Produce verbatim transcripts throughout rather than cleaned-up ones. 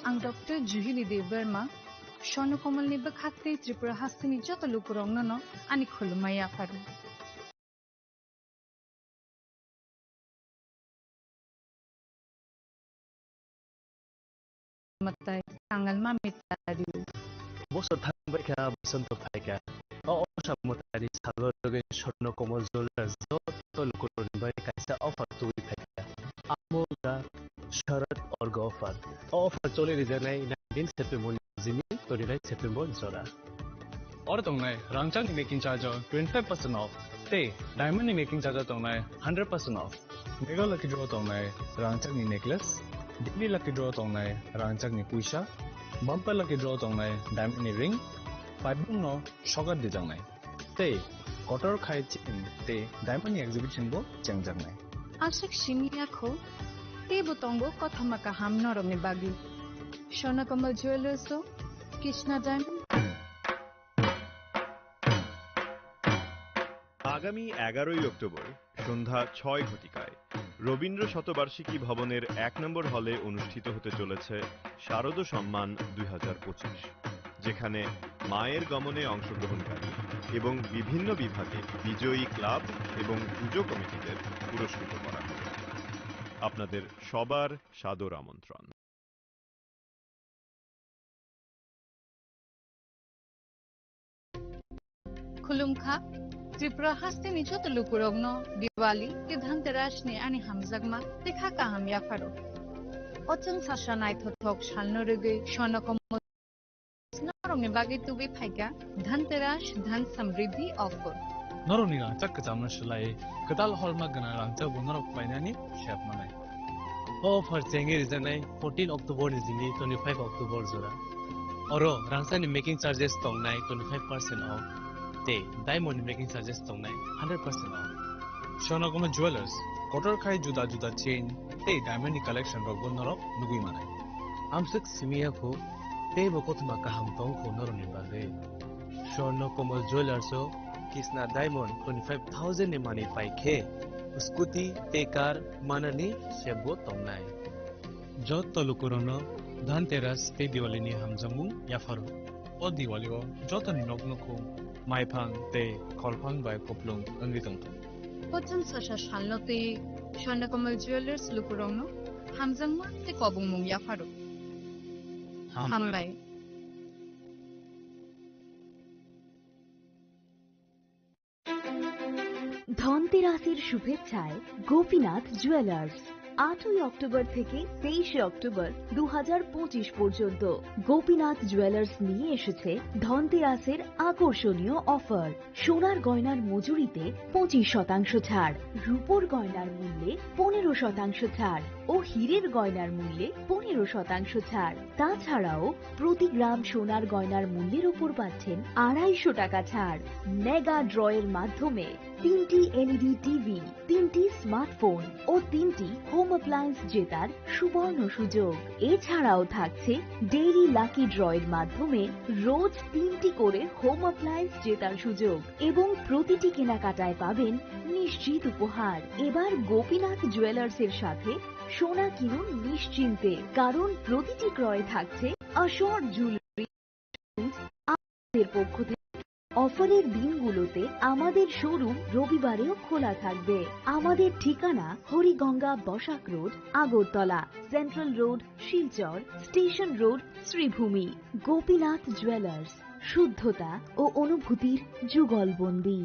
Ang Doctor Juhili Debbarma, Swarno Komalni bwkhak tei Tripura hasteni joto lukurokno no ani khulumma yapharo. Mwtai, Kangal Mami Tari. Bosor thangbaikha, bosonto phaikha. O osa mwtari salo rwgwi Swarno Komal Jewellers joto lukurokni bagwi kaisa offer tubui phaikha. Amul da Sharad Orga offer. O offer choli rijaknai nineteen September ni jini twenty-nine September jora. Oro tongnai rangchakni making charge o twenty-five percent off tei diamond ni making charge o tongnai hundred percent off. Mega lucky draw tongnai rangchakni necklace, daily lucky draw tongnai rangchakni puisa, bumper lucky draw tongnai diamond ni ring, paibung no sokat dijaknai. Tei kotor khai chain tei diamond ni exhibition bo chengjaknai. Aswk simi yakho, teibo tongo kothoma kaham norokni bagwi. Swarno Komal Jewellers o Krishna Diamond. আগামী এগারোই অক্টোবর সন্ধ্যা ছয় ঘটিকায় রবীন্দ্র শতবার্ষিকী ভবনের এক নম্বর হলে অনুষ্ঠিত হতে চলেছে শারদ সম্মান দুই হাজার পঁচিশ, যেখানে মায়ের গমনে অংশগ্রহণকারী এবং বিভিন্ন বিভাগে বিজয়ী ক্লাব এবং পুজো কমিটিদের পুরস্কৃত করা হবে। আপনাদের সবার সাদর আমন্ত্রণ। Khulumkha, Tripura hasteni joto lukurokno Diwali tei Dhanteras ni ani hamjakma tei kha kaham yapharo. O chwng sasa naithothok salno rwgwi Swarno Komal norokni bagwi tubui phaikha Dhanteras Dhan Samriddhi offer. Norokni rangchak kwchamno swlaiwi kwtal holma gwnang rangchak bo norok painani sep manai. O offer chengwi rijaknai fourteen October ni jini twenty-five October jora. Oro rangchakni making charges tongnai twenty-five percent off tei diamond ni making charges tongnai hundred percent off. Swarno Komal Jewellers, kotor khai juda juda chain tei diamond ni collection rokbo norok nugwi manai. Amswk simi yakho, teibo kothoma kaham tongkho norokni bagwi. Swarno Komal Jewellers o Kisna Diamond twenty-five thousand ni manwi pai khe, scooty tei car manani sep bo tongnai. Joto lukurokno Dhanteras tei Diwali ni hamjakmung yapharo. O Diwali o jotoni nok nukhung maiphang tei kholphang bai kupulung wngwi tongthung. Kochang sasa salno tei Swarno Komal Jewellers lukurokno hamjakma tei kobongmung yapharo. Ham. Hambai. ধনতেরাসের শুভেচ্ছায় গোপীনাথ জুয়েলার্স, আটই অক্টোবর থেকে তেইশে অক্টোবর দু হাজার পঁচিশ পর্যন্ত গোপীনাথ জুয়েলার্স নিয়ে এসেছে ধনতেরাসের আকর্ষণীয় অফার। সোনার গয়নার মজুরিতে পঁচিশ শতাংশ ছাড়, রূপোর গয়নার মূল্যে পনেরো শতাংশ ছাড় ও হীরের গয়নার মূল্যে পনেরো শতাংশ ছাড়। তাছাড়াও প্রতি গ্রাম সোনার গয়নার মূল্যের উপর পাচ্ছেন আড়াইশো টাকা ছাড়। মেগা ড্রয়ের মাধ্যমে তিনটি এলইডি টিভি, তিনটি স্মার্টফোন ও তিনটি হোম অ্যাপ্লায়েন্স জেতার সুবর্ণ সুযোগ। এছাড়াও থাকছে ডেইলি লাকি ড্রয়ের মাধ্যমে রোজ তিনটি করে হোম অ্যাপ্লায়েন্স জেতার সুযোগ এবং প্রতিটি কেনাকাটায় পাবেন নিশ্চিত উপহার। এবার গোপীনাথ জুয়েলার্সের সাথে সোনা কিনুন নিশ্চিন্তে, কারণ প্রতিটি ক্রয়ে থাকছে অ্যাশোর জুয়েলারি আমাদের পক্ষ থেকে। অফারের দিনগুলোতে আমাদের শোরুম রবিবারেও খোলা থাকবে। আমাদের ঠিকানা Hariganga Basak road, Agartala, central road, Silchar, station road, Sribhumi. Gopinath jewellers, শুদ্ধতা ও অনুভূতির যুগলবন্দী।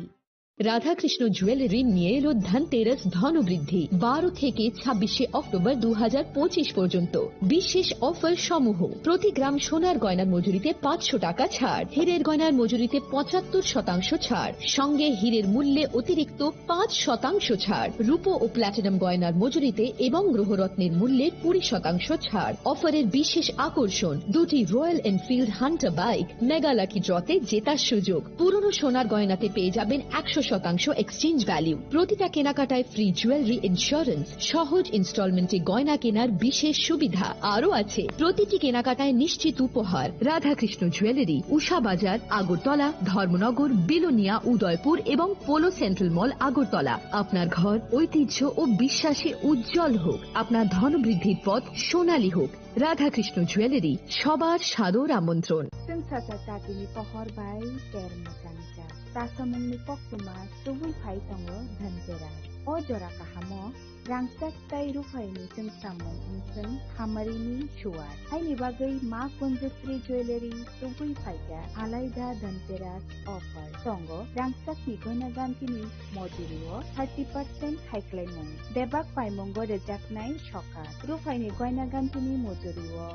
রাধাকৃষ্ণ জুয়েলারি নিয়ে এলো ধনতেরাস ধনবৃদ্ধি, বারো থেকে ছাব্বিশে অক্টোবর দু হাজার পঁচিশ পর্যন্ত। বিশেষ অফার সমূহ: প্রতি গ্রাম সোনার গয়নার মজুরিতে পাঁচশো টাকা ছাড়, হীরের গয়নার মজুরিতে পঁচাত্তর শতাংশ ছাড়, সঙ্গে হীরের মূল্যে অতিরিক্ত পাঁচ শতাংশ ছাড়, রূপো ও প্ল্যাটিনাম গয়নার মজুরিতে এবং গ্রহরত্নের মূল্যে কুড়ি শতাংশ ছাড়। অফারের বিশেষ আকর্ষণ, দুটি royal Enfield Hunter bike mega lucky ড্রতে জেতার সুযোগ। পুরনো সোনার গয়নাতে পেয়ে যাবেন একশো শতাংশ এক্সচেঞ্জ ভ্যালু। প্রতিটা কেনাকাটায় ফ্রি জুয়েলারি ইন্স্যুরেন্স, সহজ ইনস্টলমেন্টে গয়না কেনার বিশেষ সুবিধা। আরও আছে প্রতিটি কেনাকাটায় নিশ্চিত উপহার। রাধাকৃষ্ণ জুয়েলারি, উষা বাজার, আগরতলা, ধর্মনগর, বিলোনিয়া, উদয়পুর এবং পোলো সেন্ট্রাল মল, আগরতলা। আপনার ঘর ঐতিহ্য ও বিশ্বাসে উজ্জ্বল হোক, আপনার ধনবৃদ্ধির পথ সোনালী হোক। রাধাকৃষ্ণ জুয়েলারি, সবার সাদর আমন্ত্রণ। Chwng sacha chatini pohor bai ter mwchang cha. Chasamungni koktwma tubui phai tongo Dhanteras. O jora kahamo rangchak tei ruphaini chwngsamung wngchwng hamarini suwar. Haini bagwi Ma Kunjasri Jewellery tubui phaikha alaida Dhanteras offer. Tongo rangchakni goina gantini mojurio thirty percent khaiklaimung. Bebak paimungo rwjaknai sokat. Ruphaini goina gantini mojurio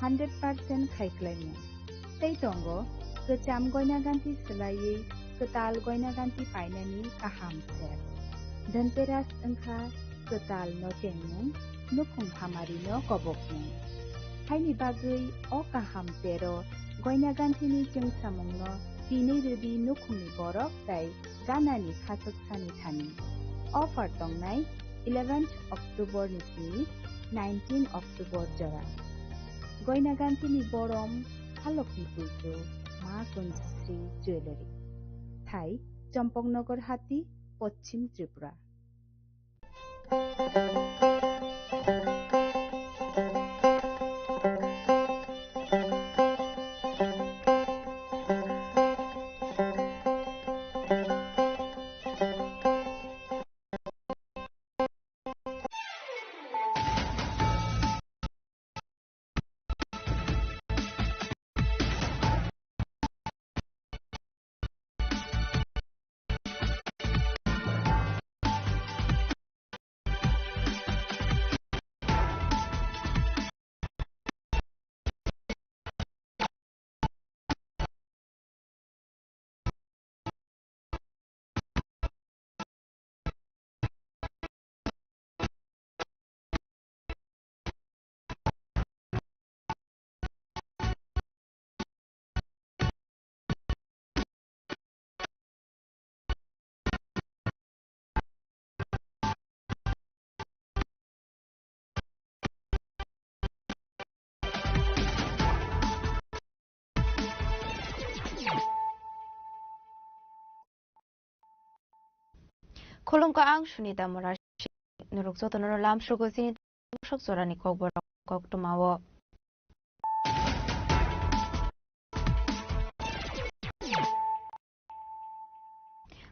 hundred percent khaiklaimung. Tei tongo kwcham goina ganti swlaiwi kwtal goina ganti painani kaham ser. Dhanteras wngkha kwtal no chengmung, nukhung hamari no kobokmung. Haini bagwi o kaham tero goina gantini chwngsamungno tini rwdi nukhungni borok tei ganani khachuk sani thani. Offer tongnai eleventh October ni simi nineteen October jora. Goina gantini borom halokni puitu Ma Kunjasri Jewellery. Thai, Champaknagar Hati, Poschim Tripura. Khulumkha, ang Sunita Murasi. Norok jotono lamsogo chini sok jorani kokborok koktwmao.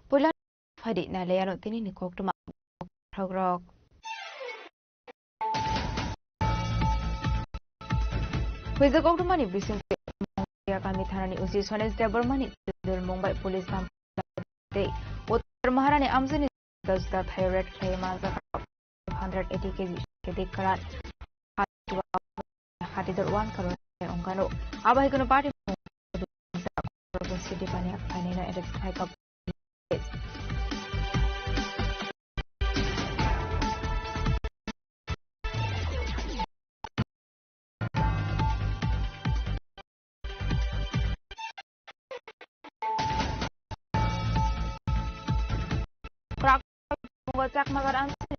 Puila phaidi nalaiano tinini koktwma thokrok. Huijak koktwmani bisingtwi Munglia kami thanani O C Sonesh Debbarmani twidirmung bai police tei Uttar Maharani amchaini juda juda thaio raid khlaiwi manjak. Hundred eighty K G kedi kwran. Hati dor one crore wngkano. Abo hai kheno party city bani khlainino arrest khlaikha. Kwrak tongo Chakmagar amchaini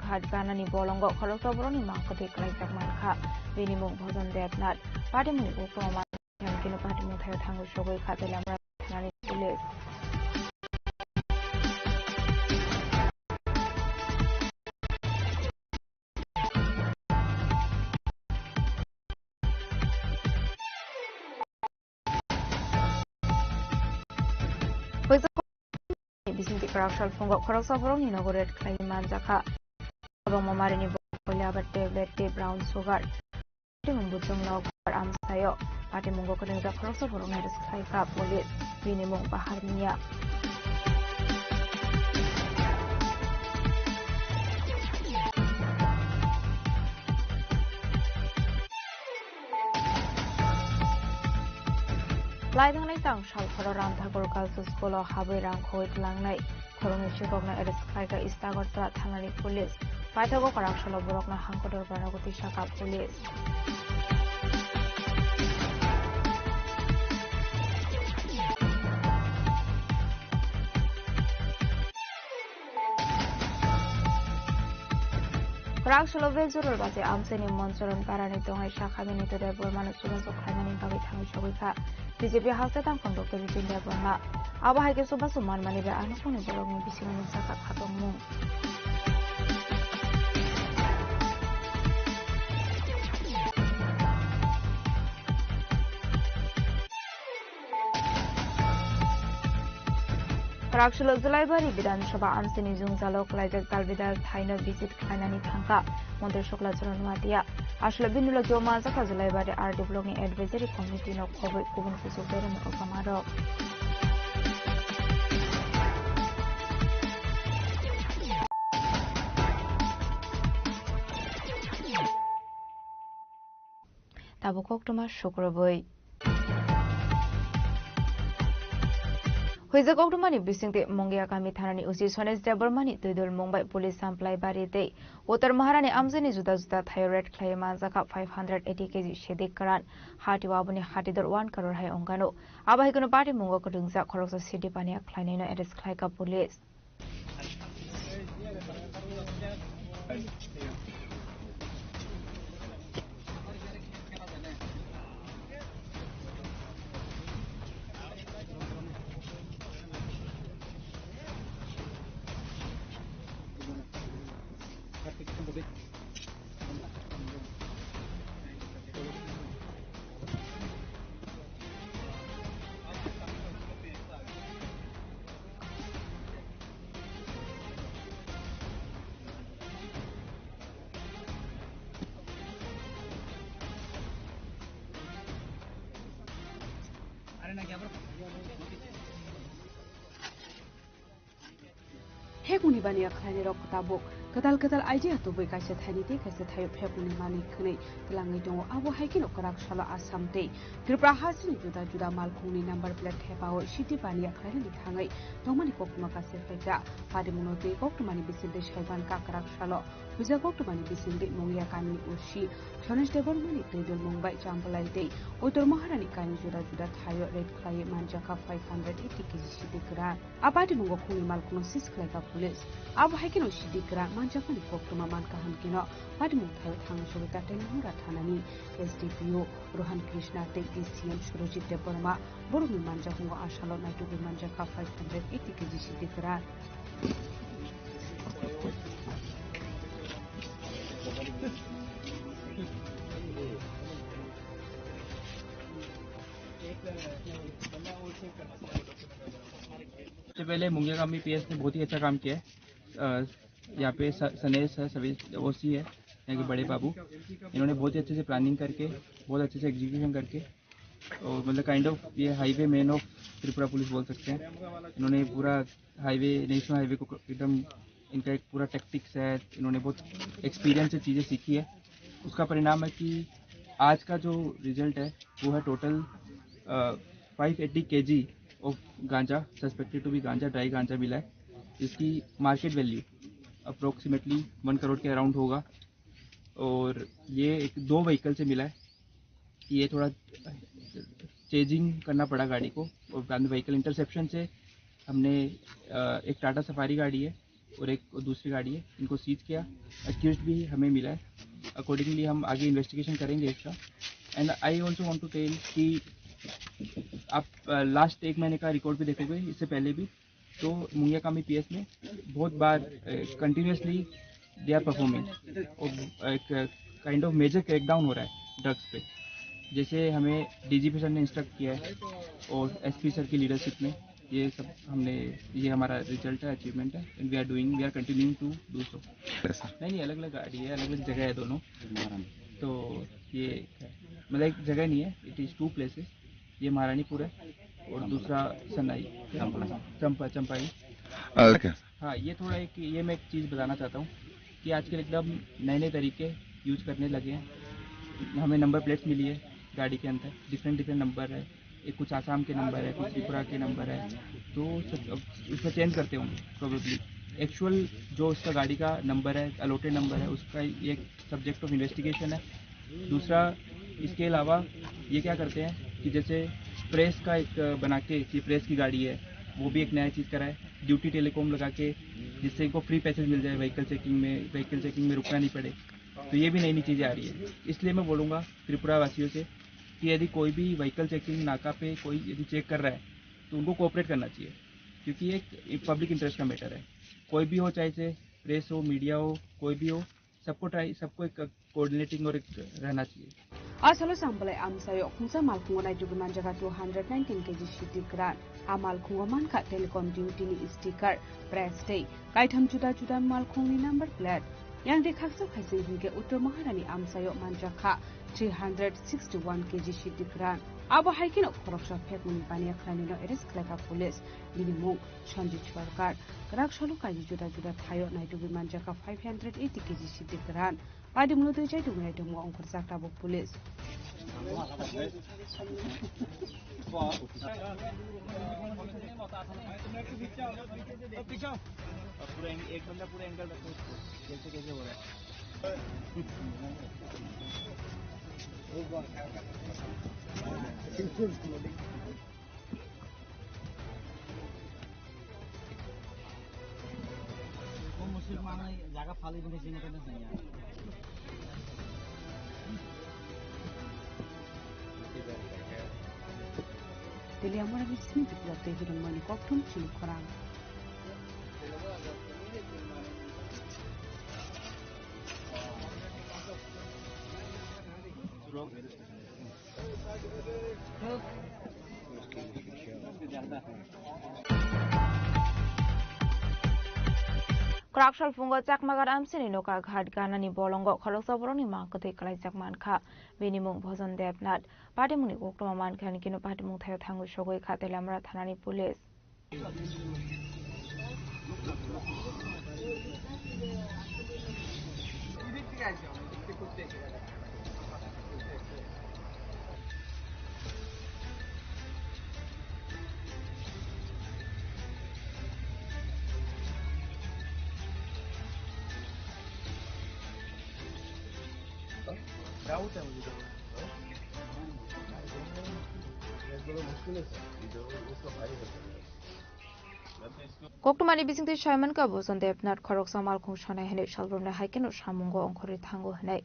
ghat ganani bolongo khoroksa borokni mangkwthwi kwlaijak mankha. Bini mung Bhojon Debnath. Patimungni buphang Kino patimung thaio thangwi sogwi kha tei Lamra thanani police. Bisingtwi kwrak salphungo khoroksa borokni nogo raid khlaiwi manjakha. Kwbangma marini borok koila aba tablet tei brown sugar. Patimung buchung nok amsaio. Patimungo kwrwngjak khoroksa borokno arrest khlaikha police. Bini mung Bahar Miya. Lai thangnai tang salpharo Ramthakur Girls School o habwi rang khogwi tlangnai khoroknwi sikhokno arrest khlaikha East Agartala thanani police. Paithago kwrak salo borokno hangkhe dor barna gotwi sakha police. Raksolo Bejurul Baje Amchaini Monchoron Parani tongnai sakhamini Today Bormano chubachu khlainani bagwi thangwi sogwi kha B J P haste tangkhung Doctor Jitendra Borma. Abo hai khe chubachu manmani bai ano phone borokni bisingo nukjakha khatungmung. Raksolo Julaibari Bidhan Sabha amchaini jwngjalo khlaijak dalbidal thaino visit khlainani thangkha Montri Sukla Choro Nuatia. Aswlai bini ulo joma jakha Julaibari R D block ni advisory committee no khobwi kubun kuchuk beremni okma rok. Tabuk koktwma sukrubwi. Huijak koktwmani bisingtwi Mungia kami thanani O C Sonesh Debbarmani twidul mungbai police samplai bari tei Uttar Maharani amchaini juda juda thaio raid khlaiwi manjakha five hundred eighty K G sidi kwran. Hati o aboni hatidor one crore hai wngkano. Abo hai kheno party mungo kwrwngjak khoroksa sidi paniya khlainaino arrest khlaikha police. Hekuni baniya khlainai rok tabuk kwtal kwtal idea tubui kaisa thaini tei kaisa thaio phekuni manwi khwnwi twlangwi tongo. Abo hai kheno kwrak salo Assam tei Tripura hasteni juda juda malkhungni number plate thepaui city baniya khlainani thangwi tongmani koktwma kaisa phaikha. Patimungno tei koktwmani bisingtwi saiman ka kwrak salo. Puja koktwmani bisingtwi Mungia kamini O C Sonesh Debbarmani twidul mungbai Champlai tei Uttar Maharani kami juda juda thaio raid khlaiwi manjakha five hundred eighty K G sidi kwran. A patimung o khungni malkhungno seize khlaikha police. Abo hai kheno sidi kwran manjakmani koktwma man kaham kheno patimung thaio thangwi sogwi Tatelamura thanani S D P O Rohan Krishna tei D C M Surojit Debbarma borokni manjakmungo a salo naitugwi manjakha five hundred eighty K G sidi kwran. सबसे पहले मुंगिया कामी पीएस ने बहुत ही अच्छा काम किया है। अ, यहाँ पे स-, सनेश है, सभी ओसी है, यहाँ के बड़े बाबू, इन्होंने बहुत ही अच्छे से प्लानिंग करके, बहुत अच्छे से एग्जीक्यूशन करके, और मतलब काइंड ऑफ ये हाईवे मैन ऑफ त्रिपुरा पुलिस बोल सकते हैं। इन्होंने पूरा हाईवे, नेशनल हाईवे को एकदम, इनका एक पूरा टैक्टिक्स है, इन्होंने बहुत एक्सपीरियंस से चीज़ें सीखी है। उसका परिणाम है कि आज का जो रिजल्ट है वो है टोटल, अ, five eighty K G of गांजा, suspected to be गांजा, ड्राई गांजा मिला है, जिसकी market value approximately one crore के अराउंड होगा। और ये एक दो व्हीकल से मिला है। ये थोड़ा चेजिंग करना पड़ा गाड़ी को, और बाद में व्हीकल इंटरसेप्शन से हमने, अ, एक टाटा सफारी गाड़ी है और एक दूसरी गाड़ी है, इनको सीज किया। अक्यूज्ड भी हमें मिला है, अकॉर्डिंगली हम आगे इन्वेस्टिगेशन करेंगे इसका। And I also want to tell कि आप, अ, लास्ट एक महीने का रिकॉर्ड भी देखोगे, इससे पहले भी तो मुंगिया कामी पीएस में बहुत बार, अ, कंटिन्यूअसली दे आर परफॉर्मिंग, और एक काइंड ऑफ मेजर क्रैकडाउन हो रहा है ड्रग्स पे। जैसे हमें डीजीपी सर ने इंस्ट्रक्ट किया है और एसपी सर की लीडरशिप में ये सब हमने, ये हमारा रिजल्ट है, अचीवमेंट है, and we are doing, we are continuing to do so। नहीं, नहीं, अलग अलग गाड़ी है, अलग अलग जगह है दोनों। तो ये है, मतलब एक जगह नहीं है, it is two places। ये महारानीपुर है और दूसरा सनाई, चंपला। चंपा, चंपाई। ओके। हाँ, ये थोड़ा एक, ये मैं एक चीज़ बताना चाहता हूँ कि आजकल एकदम नए नए तरीके यूज़ करने लगे हैं। हमें नंबर प्लेट्स मिली है गाड़ी के अंदर, डिफरेंट डिफरेंट नंबर है, एक कुछ आसाम के नंबर है, कुछ त्रिपुरा के नंबर है, तो सब, अब उसमें चेंज करते होंगे प्रोबेबली। एक्चुअल जो उसका गाड़ी का नंबर है, अलॉटेड नंबर है, उसका ये एक सब्जेक्ट ऑफ इन्वेस्टिगेशन है। दूसरा, इसके अलावा ये क्या करते हैं कि जैसे प्रेस का एक बना के, ये प्रेस की गाड़ी है, वो भी एक नया चीज़ करा है। ड्यूटी टेलीकॉम लगा के, जिससे इनको फ्री पैसेज मिल जाए व्हीकल चेकिंग में, व्हीकल चेकिंग में रुकना नहीं पड़े। तो ये भी नई नई चीज़ें आ रही है। इसलिए मैं बोलूँगा त्रिपुरा वासियों से कि यदि कोई भी व्हीकल चेकिंग नाका पे कोई यदि चेक कर रहा है, तो उनको कोऑपरेट करना चाहिए, क्योंकि ये एक पब्लिक इंटरेस्ट का मैटर है। कोई भी हो, चाहे से प्रेस हो, मीडिया हो, कोई भी हो, सबको ट्राई, सबको एक कोऑर्डिनेटिंग और एक रहना चाहिए। Asalo sambalai amsayo khungsa malkhungo naitugwi manjaka two hundred nineteen K G sidi kwran. A malkhungo mankha telecom duty ni sticker, press tei kaitham juda juda malkhungni number plate. Yang de khaksa khaising hinkhe Uttor Maharani amsayo manjakha three hundred sixty-one K G sidi kwran. Abo hai kheno khoroksa phekmani baniya khwlainino arrest khlaikha police. Bini mung Sanjit Sarkar. Kwrak salo kaiji juda juda thaio naitugwi manjakha five hundred eighty K G sidi kwran. Padimungno twi chai tongwi nai tongo ongkhorjak tabuk police. पूरा एंग-, एक बंदा पूरा एंगल रखो इसको, कैसे कैसे हो रहा है। वो मुश्किल माने जगह खाली नहीं, नहीं, नहीं, नहीं। Teliamura ni simi biklok tei hirwngmani kokthum chini khorang. Kwrak salphungo Chakmagar amsini nokha ghat ganani bolongo khoroksa borokni mang kwtwi kwlaijak mankha. Bini mung Bhojon Debnath. Patimungni koktwma mankha, hinkhe no patimung thaio thangwi sogwi kha Teliamura thanani police. Koktwmani bisingtwi saimankha Bhojon Debnath khoroksa malkhung sonai hwnwi salbrumni hai kheno samungo ongkhorwi thango hwnwi.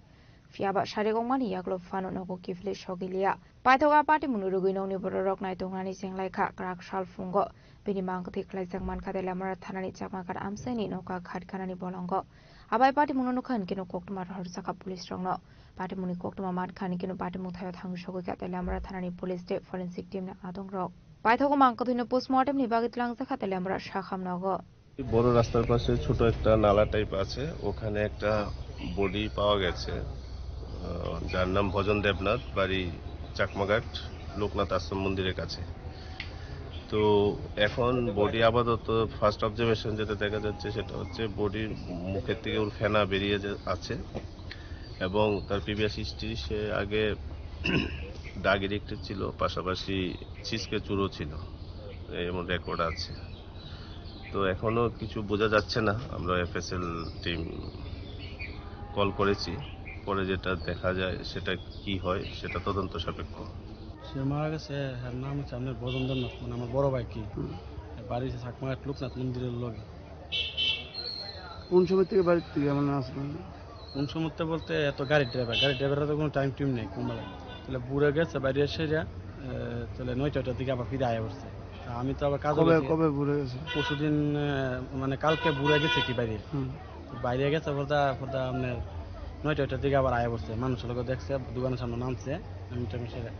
Phiyaba sari wngmani yagulo phano nogo kiphilwi sogwi liya. Paithak a patimungni rwgwi nokni bororok naitongnani chenglaikha kwrak salphungo. Bini mang kwthwi kwlaijak mankha Teliamura thanani Chakmagar amchaini nokha ghat ganani bolongo. Abai patimungno nukha hinkhe no koktwma rohorjakha police rokno. Patimungni koktwma mankha hinkhe no patimung thaio thangwi sogwi kha Teliamura thanani police tei forensic team ni adongrok. Paithago mang kwthwino postmortem ni bagwi twlangjakha Teliamura sakham nogo. বড় রাস্তার পাশে ছোট একটা নালা টাইপ আছে, ওখানে একটা বডি পাওয়া গেছে, আহ, যার নাম ভজন দেবনাথ, বাড়ি চাকমাঘাট লোকনাথ আশ্রম মন্দিরের কাছে। তো এখন বডি আপাতত ফার্স্ট অবজারভেশন যেটা দেখা যাচ্ছে সেটা হচ্ছে বডির মুখের থেকে ওর ফেনা বেরিয়ে যে-, আছে এবং তার প্রিভিয়াস হিস্ট্রি, সে আগে ড্রাগ এডিক্টেড ছিল, পাশাপাশি ছিচকে চুরও ছিল, এমন রেকর্ড আছে। তো এখনো কিছু বোঝা যাচ্ছে না। আমরা এফএসএল টিম কল করেছি, পরে যেটা দেখা যায় সেটা কি হয় সেটা তদন্ত সাপেক্ষ। সে মারা গেছে, এর নাম হচ্ছে আপনার ভজন দেবনাথ, মানে আমার বড় ভাই কি। হুম। এর বাড়ি হচ্ছে চাকমা লোকনাথ মন্দিরের লগে। কোন সময় থেকে বাড়ির থেকে মানে আসবেন? কোন সময় থেকে বলতে এত গাড়ির ড্রাইভার, গাড়ির ড্রাইভাররা তো কোনো টাইম টুইম নেই, কোন বেলায়। তাহলে বুড়ে গেছে বাইরে এসে যা, এ, তাহলে নয়টা ওইটার দিকে আবার ফিরে আয়া পড়ছে। তা আমি তো আবার কাজে কবে, গেছি। কবে বুড়ে গেছে? পরশুদিন, এ, মানে কালকে বুড়ে গেছে কি বাইরে। হুম। বাইরে গেছে পর্দা, পর্দা আপনার নয়টা ওইটার দিকে আবার আয়া পড়ছে। মানুষের লোক দেখছে, দোকানের সামনে নামছে, আমি টাইম সেরে।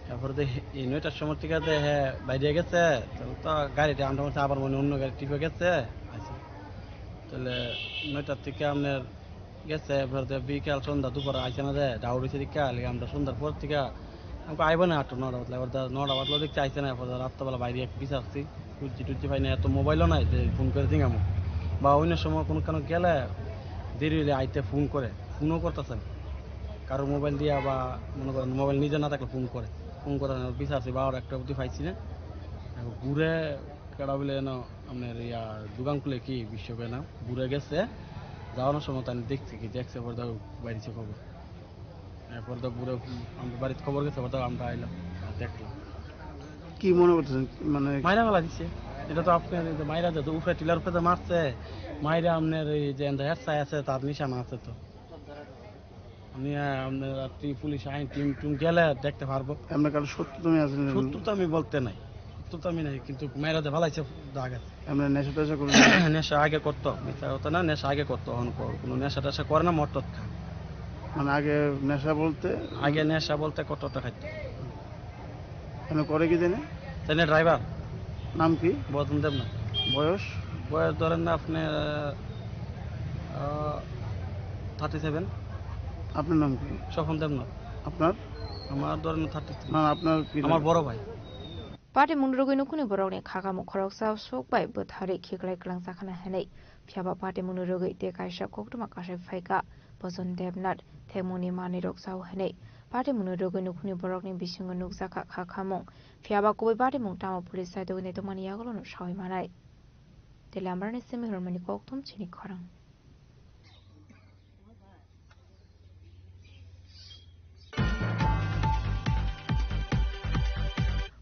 তারপরে তো এই নয়টার সময় থেকে যে হ্যাঁ বাইরে গেছে, তো, তো গাড়িটা আমরা বলছি আবার মনে হয় অন্য গাড়ি টিপে গেছে। আচ্ছা। তাহলে নয়টার থেকে আপনার গেছে, এরপরে তো বিকাল, সন্ধ্যা, দুপুর আইছে না রে, ডাউট হইছে দিকে, আলে আমরা সন্ধ্যার পর থেকে আমাকে আইবো না আটটা, নটা বাজলে, এবার তো নটা বাজলো দেখছি আইছে না, এরপর তো রাত্রেবেলা বাইরে এক বিচারছি, খুঁজছি টুজছি পাই না, এত মোবাইলও নাই যে ফোন করে জিঙামো, বা অন্য সময় কোনো কেন গেলে দেরি হইলে আইতে ফোন করে, ফোনও করতেছে না, কারো মোবাইল দিয়া বা মনে করেন মোবাইল নিজে না থাকলে ফোন করে, ফোন করে বিচারছি, বারোটা একটা অবধি পাইছি না, এখন ঘুরে কেডা বলে এনো আপনার ইয়া দোকান খুলে কি বিশ্ব না ঘুরে গেছে, যাওয়ানোর সময় তো আমি দেখছি কি দেখছে পরে তো বাইরেছে খবর। এরপর তো পুরো আমরা বাড়িতে খবর গেছে, পরে তো আমরা আইলাম, আর দেখলাম। কি মনে করতেছেন? মানে মাইরা ফেলা দিছে। এটা তো আপনার এই যে মাইরা যে উপরে টিলার উপরে যে মারছে, মাইরা আপনার এই যে এন্ড হেড সাই আছে, তার নিশানা আছে তো। আপনি, আহ, আপনার আর টি-, পুলিশ আইন টিম টুম গেলে দেখতে পারবো। আপনার কারো শত্রু তো আমি আছি না? শত্রু তো আমি বলতে নাই, শত্রু তো আমি নাই, কিন্তু মাইরা যে ভালাইছে দাগ আছে। আপনার নেশা টেশা করেন? নেশা আগে করতো, মিথ্যা কথা না, নেশা আগে করতো, এখন কো-, কোনো নেশা টেশা করে না, মদ টদ খায়। মানে আগে নেশা বলতে? আগে নেশা বলতে কতটা খাইতো। এমনি করে কি জানে? তাই না ড্রাইভার। নাম কি? বদন দেবনাথ। বয়স? বয়স ধরেন না আপনি, আহ, থার্টি সেভেন। আপনার নাম কি? স্বপন দেবনাথ। আপনার? আমার ধরেন থার্টি থ্রি। না, আপনার কি আমার লাগে? বড় ভাই। Patimungni rwgwi nukhungni borokni khakamung khoroksa sok bai bwtharwi khiklai kwlangjakha hwnwi. Phiyaba patimungni rwgwi tei kaisa koktwma kasai phaikha, Bojon Debnath thekmungni manwirok chao hwnwi. Patimungni rwgwi nukhungni borokni bisingo nukjakha khakamung. Phiyaba kubui patimung tamo police saidogo naitukmani yagulono sawi manai. Tei Lambarni simi hwnmani kokthum chini khorang.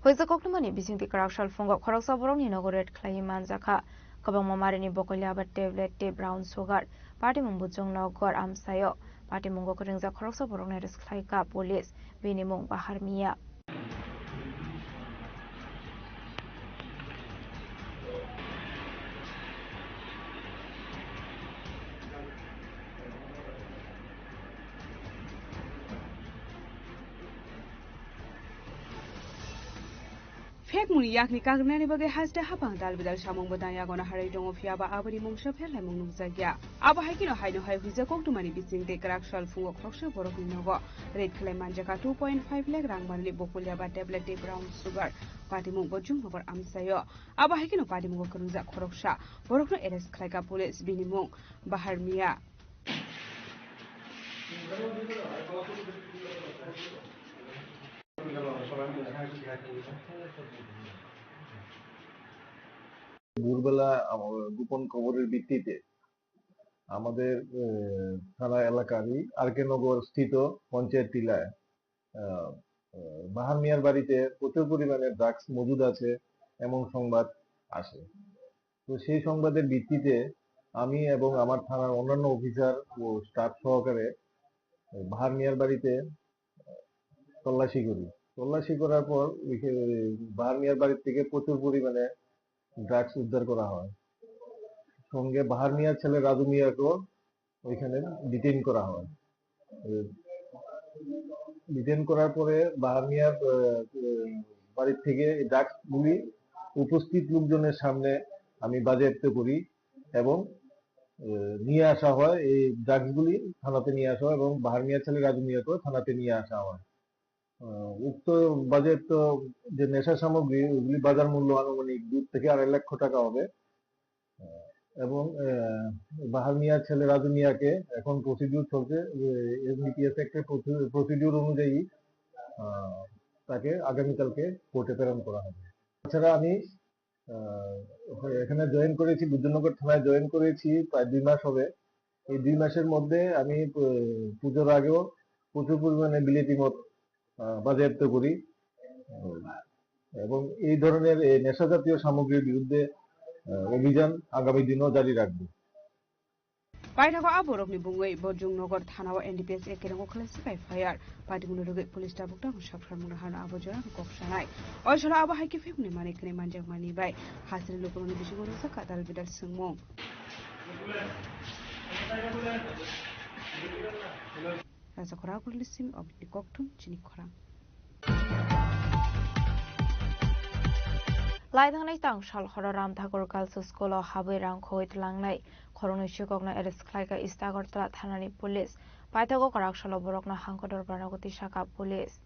Hoisa koktwmani bisingtwi kwrak sal phungo khoroksa borokni nogo raid khlaiwi manjakha. Kwbangma marini bokolia aba tablet tei brown sugar, patimung buchung nokgor amsaio. Patimungo kwrwngjak khoroksa borokno arrest khlaikha police, bini mung Bahar Miya. Phekmungni yakni kagrwnani bagwi haste haphang dalbidal samungbo tang yagono harwi tongo, phiyaba aboni mungsa pherlaimung nukjakya. Abo hai kheno haino hai huijak koktwmani bisingtwi kwrak sal phungo khoroksa borokni nogo raid khlai manjakha two point five lakh rang manwi bokolia ba tablet tei brown sugar, patimung bo Jumnogor amsaio. Abo hai kheno patimungo kwrwngjak khoroksa borokno arrest khlaikha police, bini mung Bahar Miya. ভোরবেলা আম-, গোপন খবরের ভিত্তিতে আমাদের, আহ, থানা এলাকারই আর কে নগর স্থিত পঞ্চায়েত টিলায়, আহ, আহ, বাহার মিয়ার বাড়িতে প্রচুর পরিমাণে ড্রাগস মজুদ আছে এমন সংবাদ আসে। তো সেই সংবাদের ভিত্তিতে আমি এবং আমার থানার অন্যান্য অফিসার ও স্টাফ সহকারে বাহার মিয়ার বাড়িতে তল্লাশি করি। তল্লাশি করার পর ওই যে বাহার মিয়ার বাড়ি থেকে প্রচুর পরিমাণে ড্রাগস উদ্ধার করা হয়। সঙ্গে বাহার মিয়ার ছেলে রাজু মিয়াকেও ওইখানে ডিটেইন করা হয়। ডিটেইন করার পরে বাহার মিয়ার, আহ, বাড়ি থেকে এই ড্রাগস গুলি উপস্থিত লোকজনের সামনে আমি বাজেয়াপ্ত করি এবং, আহ, নিয়ে আসা হয়। এই ড্রাগস গুলি থানাতে নিয়ে আসা হয় এবং বাহার মিয়ার ছেলে রাজু মিয়াকেও থানাতে নিয়ে আসা হয়। আহ, উক্ত বাজেয়াপ্ত যে নেশা সামগ্রী, ওগুলি বাজার মূল্য আনুমানিক দুই থেকে আড়াই লক্ষ টাকা হবে। আহ, এবং, আহ, বাহার মিয়ার ছেলে রাজু মিয়াকে এখন প্রসিডিউর চলছে, এনডিপিএস অ্যাক্টের প্রসি-, প্রসিডিউর অনুযায়ী, আহ, তাকে আগামীকালকে কোর্টে প্রেরণ করা হবে। তাছাড়া আমি, আহ, এখানে জয়েন করেছি, বিদ্যুৎনগর থানায় জয়েন করেছি প্রায় দুই মাস হবে। এই দুই মাসের মধ্যে আমি, আহ, পুজোর আগেও প্রচুর পরিমাণে বিলেতি মদ, আহ, বাজেয়াপ্ত করি। উম, এবং এই ধরনের এই নেশা জাতীয় সামগ্রীর বিরুদ্ধে, আহ, অভিযান আগামী দিনও জারি রাখব। Paithago a borokni bungwi bo Jumnogor thanao N D P S A kerango khlai sipai fire. Patimungni rwgwi police tabuk tabuk sakharmung hano abo jorano kok sanai. Oi salo abo hai khe phekmani manwi kwnwi manjakmani bai hasini lukurokni bisingo rwjak kadal bidal swngmung. Raja Khorang Agulni simi oboni kokthum chini khorang. Laithangnai tang sal horo Ram Thakur Girls School o habwi rang khogwi tlangnai khoroknwi sikokno arrest khlaikha East Agartala thanani police. Paithago kwrak salo borokno hangkhe dorbarno tisakha police.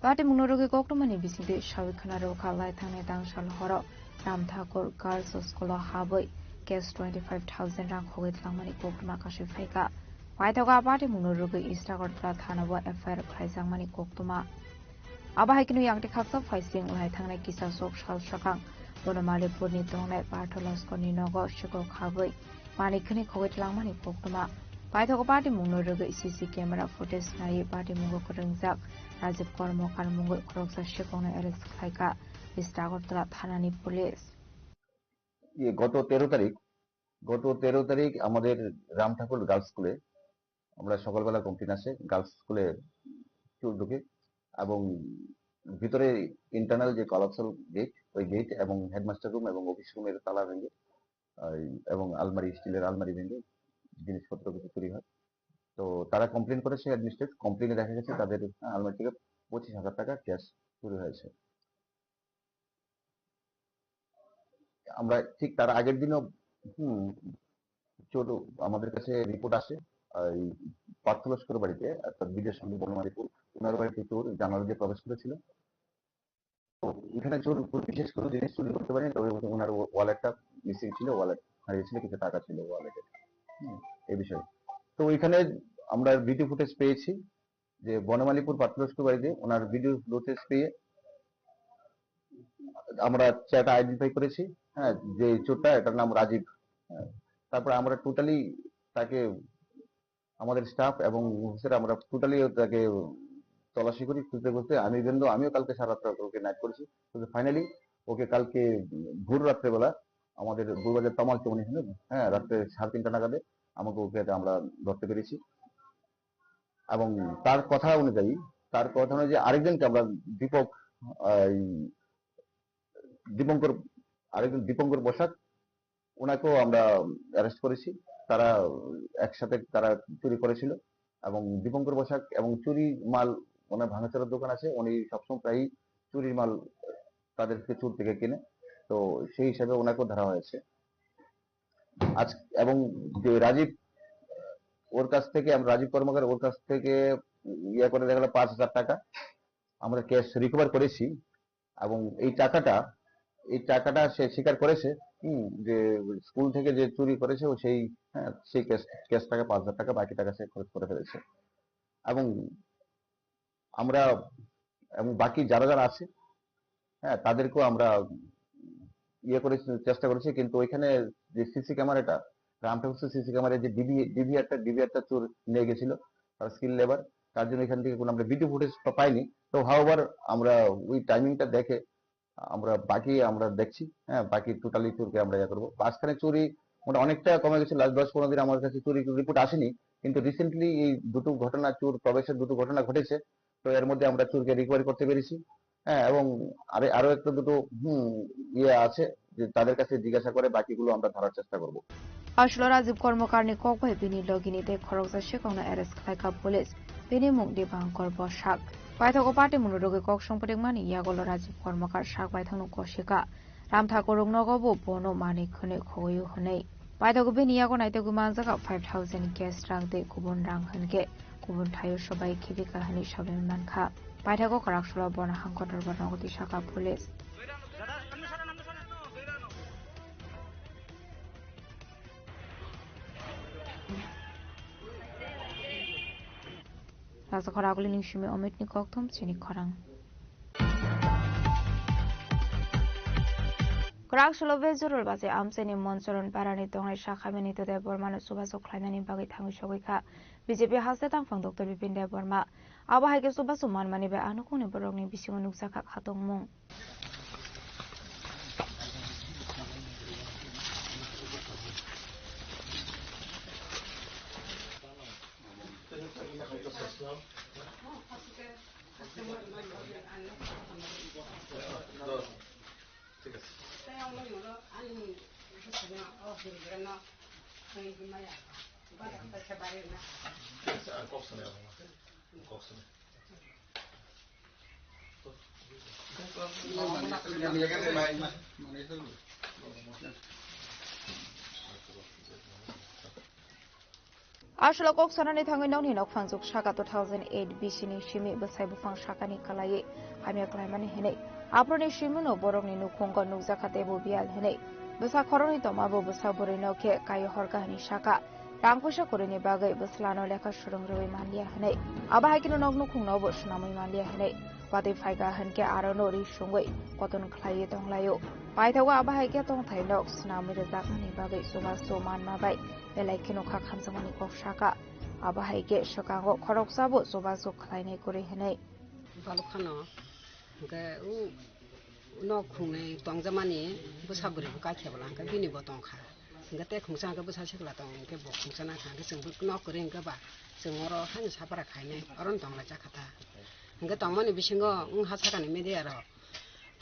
Patimungno rwgwi koktwmani bisingtwi sawi khwna rwkha laithangnai tang sal horo Ram Thakur Girls School o habwi cash twenty five thousand rang khogwi tlangmani koktwma kasui phaikha. Paithago a patimungno rwgwi East Agartala thanao F I R khlaijakmani koktwma. Abo hai kheno yang tei khaksa phaising lai thangnai kisa sok sal swkang bono Malipurni tongnai Partho Loskorni nogo sikok habwi manwi khwnwi khogwi tlangmani koktwma. Paithago patimungno rwgwi C C camera footage naiwi patimungno kwrwngjak Rajiv Kormokar mungwi khoroksa sikhokno arrest khlaikha East Agartala thanani police. ইয়ে, গত তেরো তারিখ, গত তেরো তারিখ আমাদের রাম ঠাকুর গার্লস স্কুলে আমরা সকালবেলা কমপ্লেন আসে গার্লস স্কুলে চুর ঢুকে এবং ভিতরে ইন্টারনাল যে কলাপসাল গেট, ওই গেট এবং হেডমাস্টার রুম এবং অফিস রুমের তালা ভেঙে, এই, এবং আলমারি, স্টিলের আলমারি ভেঙে জিনিসপত্র কিছু চুরি হয়। তো তারা কমপ্লেন করেছে, অ্যাডমিনিস্ট্রেট কমপ্লেনে দেখা গেছে তাদের আলমারি থেকে পঁচিশ হাজার টাকা ক্যাশ চুরি হয়েছে। আমরা ঠিক তার আগের দিনও, হুম, চোর, আমাদের কাছে রিপোর্ট আসে, এই পার্থ লস্কর বাড়িতে, অর্থাৎ বিদেশ সঙ্গে বনমালীপুর, ওনার বাড়িতে চোর জানালা দিয়ে প্রবেশ করেছিল। তো এখানে চোর কোনো বিশেষ কোনো জিনিস চুরি করতে পারেনি, তবে ওনার ওয়া-, ওয়ালেটটা মিসিং ছিল, ওয়ালেট হারিয়েছিল, কিছু টাকা ছিল ওয়ালেটে। হুম, এই বিষয়ে। তো ওইখানে আমরা ভিডিও ফুটেজ পেয়েছি যে বনমালীপুর পার্থ লস্কর বাড়িতে ওনার ভিডিও ফুটেজ পেয়ে আমরা চ্যাট আইডেন্টিফাই করেছি, হ্যাঁ, যে চোরটা, এটার নাম রাজীব। হ্যাঁ, তারপরে আমরা টোটালি তাকে, আমাদের স্টাফ এবং অফিসার, আমরা টোটালি তাকে তল্লাশি করি, খুঁজতে খুঁজতে আমি, ইভেন দো আমিও কালকে সারা রাত্র ওকে নাইট করেছি, কিন্তু ফাইনালি ওকে কালকে ভোর রাত্রেবেলা আমাদের বউবাজার তমাল চৌমনি, হ্যাঁ, রাত্রে সাড়ে তিনটা নাগাদে আমাকে, ওকে আমরা ধরতে পেরেছি। এবং তার কথা অনুযায়ী, তার কথা অনুযায়ী আরেকজনকে আমরা, দীপক, আহ, এই দীপঙ্কর, আরেকজন দীপঙ্কর বসাক, ওনাকেও আমরা অ্যারেস্ট করেছি। তারা একসাথে তারা চুরি করেছিল এবং দীপঙ্কর বসাক এবং চুরি মাল, ওনার ভাঙাচোরার দোকান আছে, উনি সবসময় প্রায়ই চুরির মাল তাদেরকে চুর থেকে কিনে, তো সেই হিসাবে ওনাকেও ধরা হয়েছে। আজ এবং যে রাজীব, ওর কাছ থেকে আমরা, রাজীব কর্মকার, ওর কাছ থেকে ইয়ে করে দেখা গেলো পাঁচ হাজার টাকা আমরা ক্যাশ রিকভার করেছি। এবং এই টাকাটা, এই টাকাটা সে স্বীকার করেছে, হুম, যে স্কুল থেকে যে চুরি করেছে ও সেই, হ্যাঁ, সেই ক্যাশ, ক্যাশ টাকা পাঁচ হাজার টাকা, বাকি টাকা সে খরচ করে ফেলেছে। এবং আমরা, এবং বাকি যারা যারা আছে, হ্যাঁ, তাদেরকেও আমরা ইয়ে করে চেষ্টা করেছি, কিন্তু ওইখানে যে সিসি ক্যামেরাটা, রাম ঠাকুর সিসি ক্যামেরা যে ডিভি, ডিভিআরটা, ডিভিআরটা চোর নিয়ে গেছিল, তার স্কিল লেবার, তার জন্য এখান থেকে কোনো আমরা ভিডিও ফুটেজ পাইনি। তো হাওভার আমরা ওই টাইমিংটা দেখে আমরা বাকি আমরা দেখছি, হ্যাঁ, বাকি টোটালি চোরকে আমরা ইয়ে করবো। মাঝখানে চুরি মোটা অনেকটা কমে গেছে, লাস্ট দশ পনেরো দিন আমার কাছে চুরি রিপোর্ট আসেনি, কিন্তু রিসেন্টলি এই দুটো ঘটনা, চোর প্রবেশের দুটো ঘটনা ঘটেছে, তো এর মধ্যে আমরা চোরকে রিকভারি করতে পেরেছি। হ্যাঁ, এবং আরে-, আরো একটা দুটো, হুম, ইয়ে আছে যে তাদের কাছে জিজ্ঞাসা করে বাকিগুলো আমরা ধরার চেষ্টা করব। Aswk o Rajiv Kormokarni kok bai bini logini tei khoroksa sikhokno arrest khlaikha police. Bini mung Dipankor Bosak. Paithago patimungno rwgwi kok songphrikmani yagulo Rajiv Kormokar sak baithangno kosikha. Ramthakur rwngnogo bo bono manwi khwnwi khogwi-o hwnwi. Paithago bini yago naitugwi manjakha five thousand cash rang tei kubun rang hwnkhe kubun thaio sobai khibika hwnwi sabai mankha. Paithago kwraksalo bono hang kotor bo nogo twi sakha police. Rasa khoraguli ning simi Omitni kokthum chini khorang. Kwraksalo Bejorol baje amchaini Monchoron parani tongnai sakhamani Nitya Debbarmano chubachu khlainani bagwi thangwi sogwi kha B J P haste tangphang Doctor Bipin Debbarma. Abo hai khe chubachu manmani bai anukungni borokni bisingo nukjakha khatungmung. Aswk o kok sanani thangwi nokni nokphang juk saka two thousand eight bisini simi bwsai buphang sakani kwlaiwi hamya kwlaimani hwnwi. Aphuruni simino borokni nukhungo nukjakha teibo biyal hwnwi. Bwsa khoroknwi tongmabo bwsa bwrwino khe kaio horkha hwnwi sakha. Rang puisa kwrwini bagwi bwslano lekha swrwng rwui manliya hwnwi. Abo hai kheno nok nukhungnobo swnamwi manliya hwnwi. Watwi phaikha hwnkhe arono ri sungwi koton khlaiwi tonglaio. Paithago abo hai khe tongthai nok swnamwi rwjaknani bagwi chubachu manma bai belai kheno kha khamjakmani kok sakha. Abo hai khe swkango khoroksa bo chubachu khlainai kwrwi hwnwi. Balok khano hwnkhe o nok khungnwi tongjakmani bwsa bwrwi bo kaikhe bwla hwnkhe bini bo tongkha. Hwnkhe tei khungsa hwnkhe bwsa sikla tong hwnkhe bo khungsa nangkha hwnkhe chwng bo nok kwrwi hwnkhe ba chwng oro haino sapra khainai oro tonglaijak kha ta. Hwnkhe tongmani bisingo wng ha sakani media rok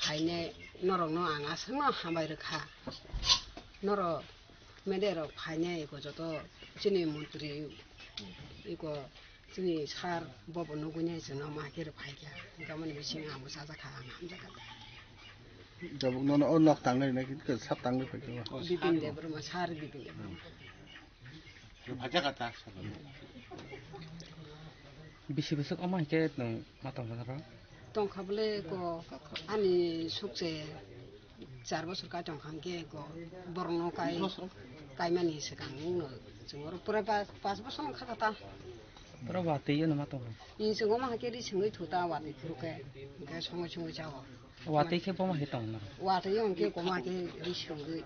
phainai norokno ang aswkno hambai rwkha. Norok media rok phainai eko joto chini montri eko chini sir bobo nugui nai chwngno ma khe rw phaikha. Hwnkhe aboni bisingo ang bwsa jakha ang hamjakha. Tabuk nono o nok tangnai nai khe sap tangwi phaikha. Bipin Debbarma, sir Bipin Debbarma. Bisi bwswk omo hai khe nwng ma tongkha oro? Tongkha bwle ko ani sukse char bosor kai tongkha hwnkhe ko borokno kai kaimani swkang wngno chwng oro pura pa-, panch bosor wngkha ta. Pura watwi eno ma tongkha. Ni chwng omo hai khe ri swngwi thu ta watwi phuru khe hwnkhe songwi songwi chao. Watwi khe bo ma hai tongna? Watwi hwnkhe ko ma khe ri swngwi.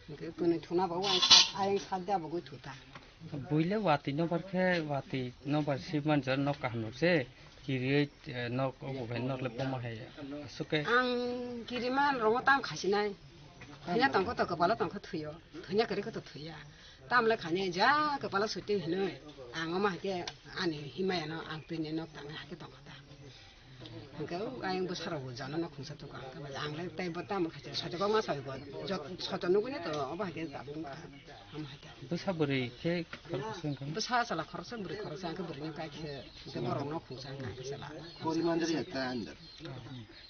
Hwnkhe kwnwi thuna ba o ayang sa-, ayang sak da bo gwi thu ta. Buile watwi nobar khe watwi nobar sibman jor nok kaham rok se kiriwi, eh, nok obo bai nok le boma hai aswk khe. Ang kiriman rongo tam khasinai. Thwina tongkho to kwpalo tongkho thwiyo. Thwina kwrwi kho to thwiya. Tamle khani ja kwpalo suti hinwi ang omo hai khe ani himaya no ang twini nok tangnai hai khe tongkha ta. Hwnkhe o ayang bwsarok bo jana no khungsa tuka hwnkhe bai ang le tei bo tamo khaisa sochokma soi bo jot-, sochok nugui no to obo hai khe tabuk wngkha. Omo hai khe. Bwsa bwrwi khe khoroksa wngkha? Bwsa chwla khoroksa bwrwi khoroksa hwnkhe bwrwino kai khe hwnkhe borok no khungsa wngkha hwnkhe chwla. Poriman jani ekta andar.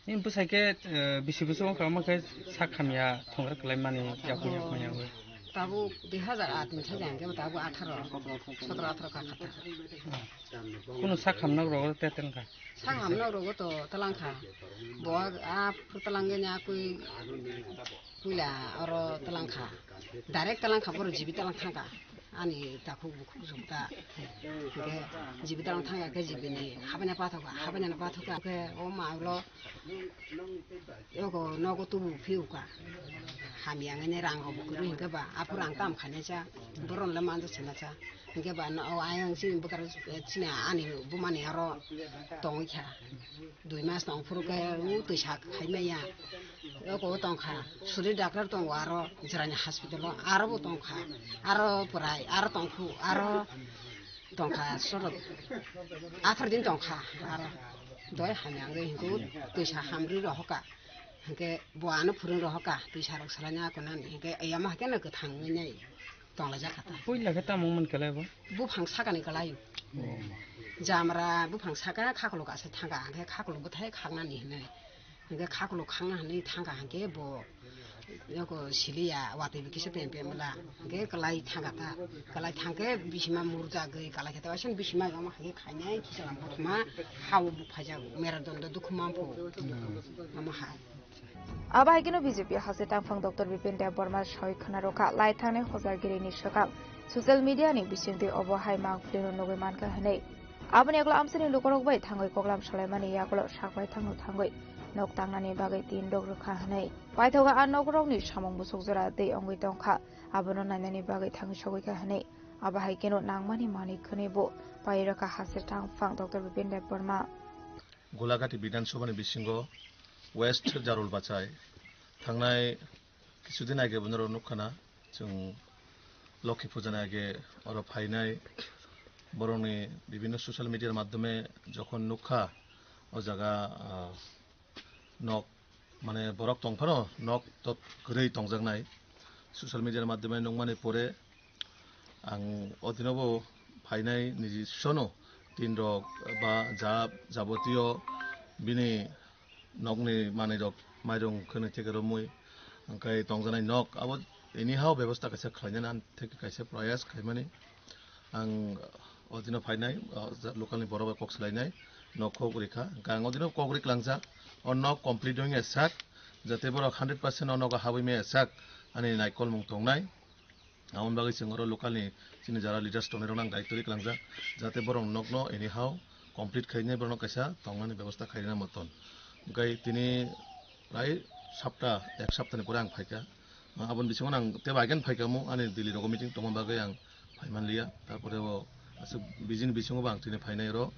Ni bwsai khe, eh, bisi bwswk wngkha omo khe sak hamya thungra kwlai mani yakung yakung yawi. Tabuk dui hazar aat ni sajak hwnkhe tabuk atharo, sotro atharo kha kha ta. Kunu sak hamnok rogo te tengkha. Sak hamnok rogo to talang kha. Bo a, a phuru talang gani a kui puila oro talang kha. Direct talang kha, boro jibi talang thangkha. Ani takhuk bukhuk jokta. Hwnkhe jibi talang thangkha khe jibi ni habani pathokha, habani pathokha khe o ma ulo ego nogo tubu phiuka. Hamya wngwi rang rok bo kwrwi hwnkhe ba aphuru ang tam khainai cha. Boron le manjak sina cha. Hwnkhe ba no, o ayang chini bwkar, chini ani bumani aro tongwi kha. Dui mas tong phuru khe u twisa khai maya. Eko tong kha. Suri doctor tongo aro Jirani hospital o, aro bo tong kha. Aro pwrai, aro tong khu, aro tong kha. Soro athar din tong kha. Aro doi hamya wngwi hwnkhe u twisa hamri rohoka. Hwnkhe bo ano phurung rohoka. Twisa rok salai na kona hwnkhe yama hakhe no kwthang wngwi nai. Tonglaijak kha ta. Puila khe tamo wngmani kwlai bo? Buphang sakani kwlai o. Jamra buphang saka khakolok asai thangkha, hwnkhe khakolok bwthai khaknani hinwi. Hwnkhe khakolok khakna hinwi thangkha, hwnkhe bo eko siliya, watwi bo kisa pem pem wla. Hwnkhe kwlai thangkha ta. Kwlai thangkhe bisima murjagwi kwlai khe ta, waisa bisima omo hai khe khainai khichalam buthuma hao buk phaijago. Mera dondo dukhu mamphu. Omo hai. Abo hai kheno B J P haste tangphang Doctor Bipin Debbarma sawi khna rwkha, lai thangnai hojargirini swkang social media ni bisingtwi obo hai mangpilino nugwi mankha hwnwi. Aboni yagulo amchaini lukurok bai thangwi koklam salaimani yagulo saklai thangno thangwi nok tangnani bagwi tin rok rwkha hwnwi. Paithago a nokrokni samung bwswk jora tei wngwi tongkha, abono nainani bagwi thangwi sogwikha hwnwi. Abo hai kheno nangmani manwi khwnwi bo pai rwkha haste tangphang Doctor Bipin Debbarma. Golagati Bidhan Sabha ni bisingo West Jarul Bachai thangnai kisu din age bo norok nukha na, chwng Lokhi Puja ni age oro phainai, borokni bibhinno social media ni madhyome jokhon nukha o jaga, ah, nok, mane, borok tong phano nok tot kwrwi tongjaknai. Social media ni madhyome nukmani pore ang o dino bo phainai niji sono tin rok ba ja jabotiyo bini nokni manwi rok mairung khwnwi theke romwi hwnkhe tongjaknai nok abo anyhow bebosta kaisa khlainani ani theke kaisa proyas khaimani. Ang o dino phainai, o, ja-, local ni borok bai kok swlainai, nok kok rikha. Hwnkhe ang o dino kok ri klangjak, o nok complete wngya sak, jate borok hundred percent o nogo habwi maya sak, ani naikolmung tongnai. Aboni bagwi chwng oro local ni chini jara leaders tongnai rokno ang daityo ri klangjak, jate borok nokno anyhow complete khainai borokno kaisa tongnani bebosta khairina moton. Hwnkhe tini prai sapta, ek saptani pore ang phaikha. Aboni bisingo ang tei bai khe phaikha mo, ani Delhi rogo meeting tongma bagwi ang phaimanliya. Tarpore o aswk bijini bisingo bo ang tini phainai oro,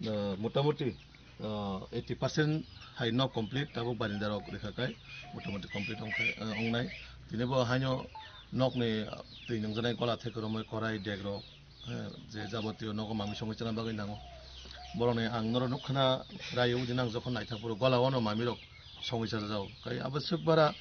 ah, motamoti, ah, eighty percent hai nok complete, tabuk barinda rok rikha kai motamoti complete ongkhai, ah, ongnai. Tini bo haino nokni, ah, twi nungjanai gola thai kwrwngwi korai dek rok, eh, je jabotiyo nogo mami songwi chana bagwi nango. Borokni ang norok nukkhana raio, ujina ang jokhon naithok phuru gola wano mamirok songwi chajao. Kai abo swk bara,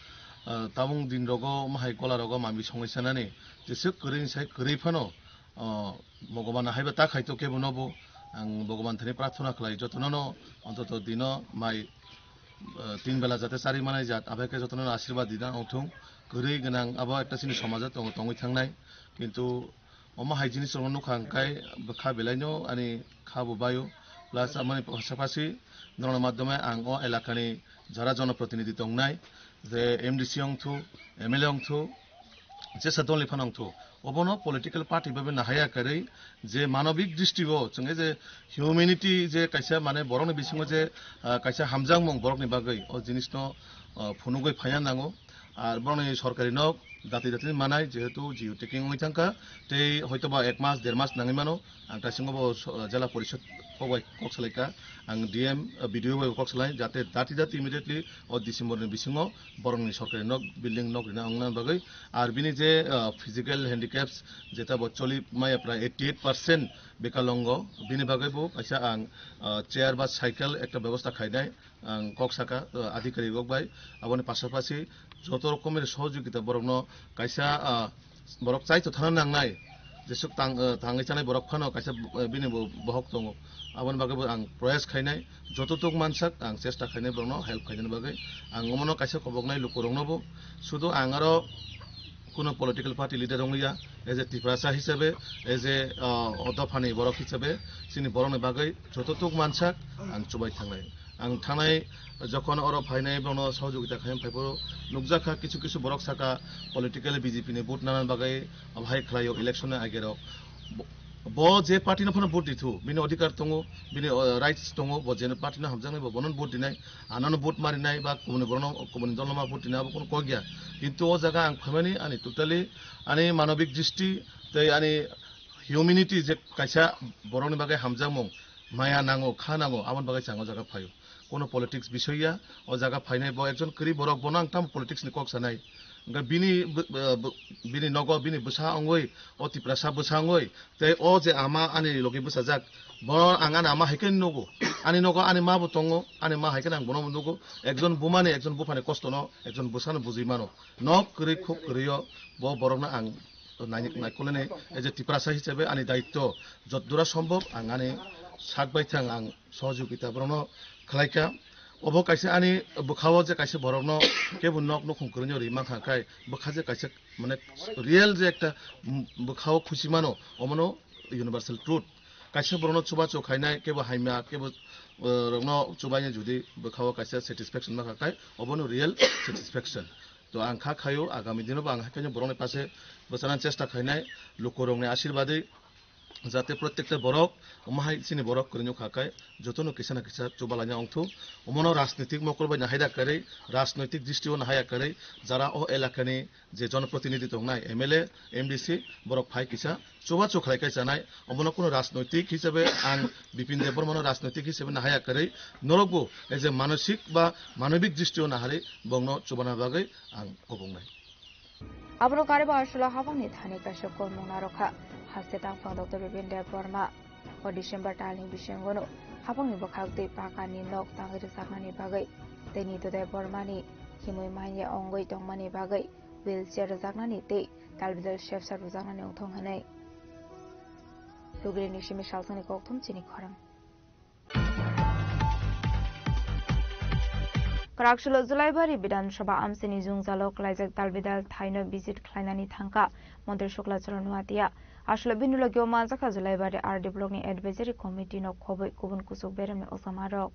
ah, tabung din rogo mahai gola rogo mami songwi chanani jeswk kwrwi sai kwrwi phano, ah, Bhagwan haiba ta khaito kebo nobo ang Bhagwan thani prarthana khlai jotono no ontoto dino mai, ah, tin bela jate chari manai jat abai khe jotono no ashirbad dina ongthung kwrwi gwnang abo ekta chini somajo tongo tongwi thangnai kintu Omo hai jinis rokno nukha hwnkhe bwkha belaino ani kha bo baio, plus amoni pasapasi norokni madhyome ang o elakani jara jonoprotinidhi tongnai, je M D C ongthu, M L A ongthu, jesa dolni phano ongthu, obono political party bai nahaya kwrwi je manobik dristi o chwng je humanity je kaisa mane borokni bisingo je, ah, kaisa hamjakmung borokni bagwi o jinisno, ah, phunugwi phaiya nango. Ar borokni sorkari nok dati dati manai, jehetu geo tagging wngwi thangkha, tei hoitoba ek mas, der mas nangwi mano. Ang taisingo bo so-, jela porishod kok bai kok salaikha, ang D M, uh, B D O bai kok salai, jate dati dati immediately o December ni bisingo borokni sorkari nok, building nok rina wngna bagwi. Ar bini je, uh, physical handicaps, jeta bo choli maya prai eighty eight percent bekalongo, bini bagwi bo kaisa ang, uh, chair ba cycle ekta bebosta khainai. Ang kok saka, uh, adhikarik rok bai, aboni pasapasi joto rokomni sohojogita borokno kaisa, uh, borok chaito thana nangnai, jesuk tang, uh, tangwi chanai borok phano kaisa, uh, bini bo bohok tongo, aboni bagwi bo ang proyas khainai, joto tok mansak ang chesta khainai borokno help khainani bagwi. Ang omono kaisa koboknai lukurokno bo, sudu ang aro kuno political party leader wngliya, as a Tiprasa hisabe, as a, uh, o dophani borok hisabe, chini borokni bagwi joto tok mansak ang chubai thangnai. Ang thangnai jokhon oro phainai borokno sohojogita khaina phaiphuru nukjakha kisu kisu borok saka political B J P ni vote nana bagwi bahai khlaio election ni age rok. Bo, bo je party no phano vote dithu, bini odhikar tongo, bini, uh, rights tongo, bo je party no hamjaknai bo bono vote dinai, anano vote marinai ba kubuni borokno kubuni dolno ma vote dinai abo kono kok ya. Kintu o jaga ang phaimani ani totally ani manobik dristi tei ani humanity je kaisa borokni bagwi hamjakmung maya nango, kha nango, aboni bagwi chang o jaga phaio. Kono politics bisoi ya, o jaga phainai bo ekjon kwrwi borok, bono ang tamo politics ni kok sanai. Hwnkhe bini bw-, bw-, bini nogo bini bwsa wngwi, o Tiprasa bwsa wngwi, tei o je ama ani logi bwsajak, bono ang ani ama hai khe nugo. Ani nogo ani ma bo tongo, ani ma hai khe ang bono bo nugo. Ekjon buma ni, ekjon bupha ni kosto no ekjon bwsa no bujui mano. Nok kwrwi khuk kwrwi o bo borok no ang nai-, naikolnai, as a Tiprasa hisabe ani daitto jotdura sombhob ang ani sak bai thang ang sohojogita borokno khlaikha. Obo kaisa ani bwkhao je kaisa borokno kebo nok nukhung kwrwino ri mankha khai bwkha je kaisa mane real je ekta, mm, bwkhao khusi mano, omono universal truth. Kaisa borokno chubachu khainai kebo haimya kebo, uh, rokno chubaini judi bwkhao kaisa satisfaction mankha khai obono real satisfaction. To ang kha khaio, agami dino bo ang haikhe borokni pase bwchana chesta khainai, lukurokni ashirbadi, jate protekta borok, omo hai chini borok kwrwino kha khai, jotono kisa na kisa chubalaina ongthu. Omono rajnitik mokol bai nahai da kwrwi, rajnoitik dristi o nahai ya kwrwi, jara o elakani je jonoprotinidhi tongnai, M L A, M D C, borok phai kisa, chubachu khlai kai chanai, omono kuno rajnoitik hisabe ang Bipin Debbarmano rajnoitik hisabe nahaya kwrwi, norokbo as a manosik ba manobik dristi o naharwi bongno chubana bagwi ang kobongnai. Aborok kariba aswla habangni thani kaisa kormung narwkha. Haste tangphang Doctor Bipin Debbarma o December talni bisingono habangni bwkhak twi pakani nok tangwi rwjaknani bagwi tei Nitu Debbarmani himwi manya wngwi tongmani bagwi wheelchair rwjaknani tei talbidal sepsa rwjaknani wngthong hwnwi. Lugrini simi salsani kokthum chini khorang. Kwraksulo Julaibari Bidhan Sabha amchini jwngjalo klaijak talbidal thaino visit khlainani thangkha Montri Shukla Charan Noatia. Aswlo bini logio manjakha Julaibari R D blockni advisory committee no khobwi kubun kuchuk beremni ojamarok.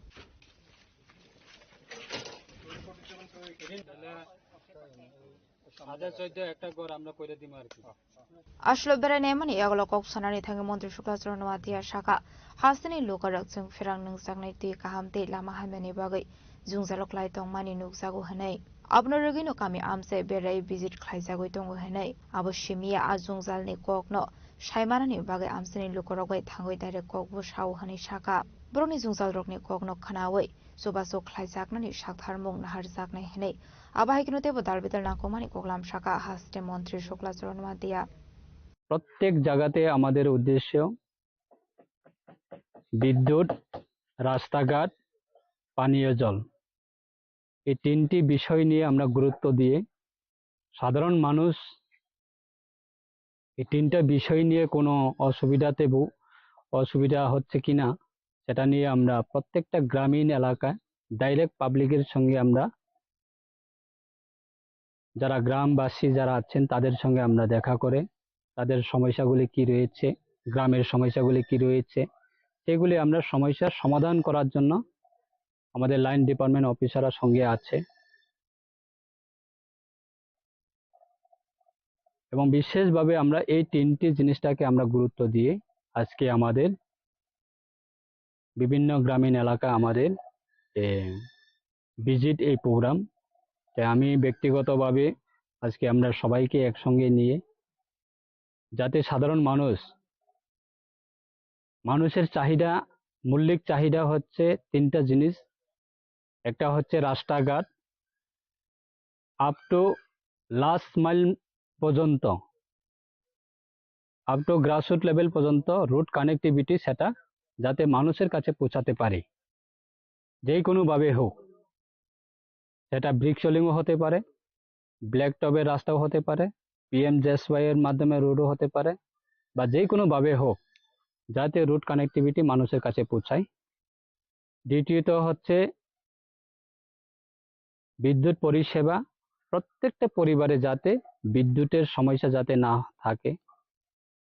হাজার চোদ্দ একটা ঘর আমরা করে দিব আর কি। Aswlo berai naimani yagulo kok sanani thangwi Montri Shukla Charan Noatia sakha, hasteni lukurok chwng pherang nungjaknai twi kaham tei lama hamyani bagwi jwngjalo klai tongmani nukjago hwnwi. Abono rwgwino kami amchai berai visit khlaijagwi tongo hwnwi abo simiya a jwngjalni kokno saimanani bagwi amchaini lukurok bai thangwi direct kokbo sao hwnwi sakha. Borokni jwngjalrokni kokno khnaui chubachu khlaijaknani saktharmung naharjaknai hwnwi abo hai kheno teibo dalbidal nangkukmani koklam sakha haste montri Shukla Charan Wadia. প্রত্যেক জায়গাতে আমাদের উদ্দেশ্য বিদ্যুৎ, রাস্তাঘাট, পানীয় জল। এই তিনটি বিষয় নিয়ে আমরা গুরুত্ব দিয়ে সাধারণ মানুষ এই তিনটা বিষয় নিয়ে কোনো অসুবিধাতে ভু-, অসুবিধা হচ্ছে কিনা সেটা নিয়ে আমরা প্রত্যেকটা গ্রামীণ এলাকায় ডাইরেক্ট পাবলিকের সঙ্গে আমরা যারা গ্রামবাসী যারা আছেন তাদের সঙ্গে আমরা দেখা করে তাদের সমস্যাগুলি কি রয়েছে, গ্রামের সমস্যাগুলি কি রয়েছে, সেগুলি আমরা সমস্যার সমাধান করার জন্য আমাদের লাইন ডিপার্টমেন্ট অফিসাররা সঙ্গে আছে। এবং বিশেষভাবে আমরা এই তিনটি জিনিসটাকে আমরা গুরুত্ব দিয়ে আজকে আমাদের বিভিন্ন গ্রামীণ এলাকা আমাদের, এ, ভিজিট এই প্রোগ্রাম। তাই আমি ব্যক্তিগতভাবে আজকে আমরা সবাইকে একসঙ্গে নিয়ে যাতে সাধারণ মানুষ, মানুষের চাহিদা, মৌলিক চাহিদা হচ্ছে তিনটা জিনিস। একটা হচ্ছে রাস্তাঘাট, আপ টু লাস্ট মাইল পর্যন্ত, আপ টু গ্রাসরুট লেভেল পর্যন্ত রুট কানেক্টিভিটি সেটা যাতে মানুষের কাছে পৌঁছাতে পারে, যে কোনোভাবে হোক, সেটা ব্রিক সোলিংও হতে পারে, ব্ল্যাক টপের রাস্তাও হতে পারে, পিএমজেএসওয়াই এর মাধ্যমে রোডও হতে পারে, বা যে কোনোভাবে হোক, যাতে রুট কানেক্টিভিটি মানুষের কাছে পৌঁছায়। দ্বিতীয়ত হচ্ছে বিদ্যুৎ পরিষেবা, প্রত্যেকটা পরিবারে যাতে বিদ্যুতের সমস্যা যাতে না থাকে,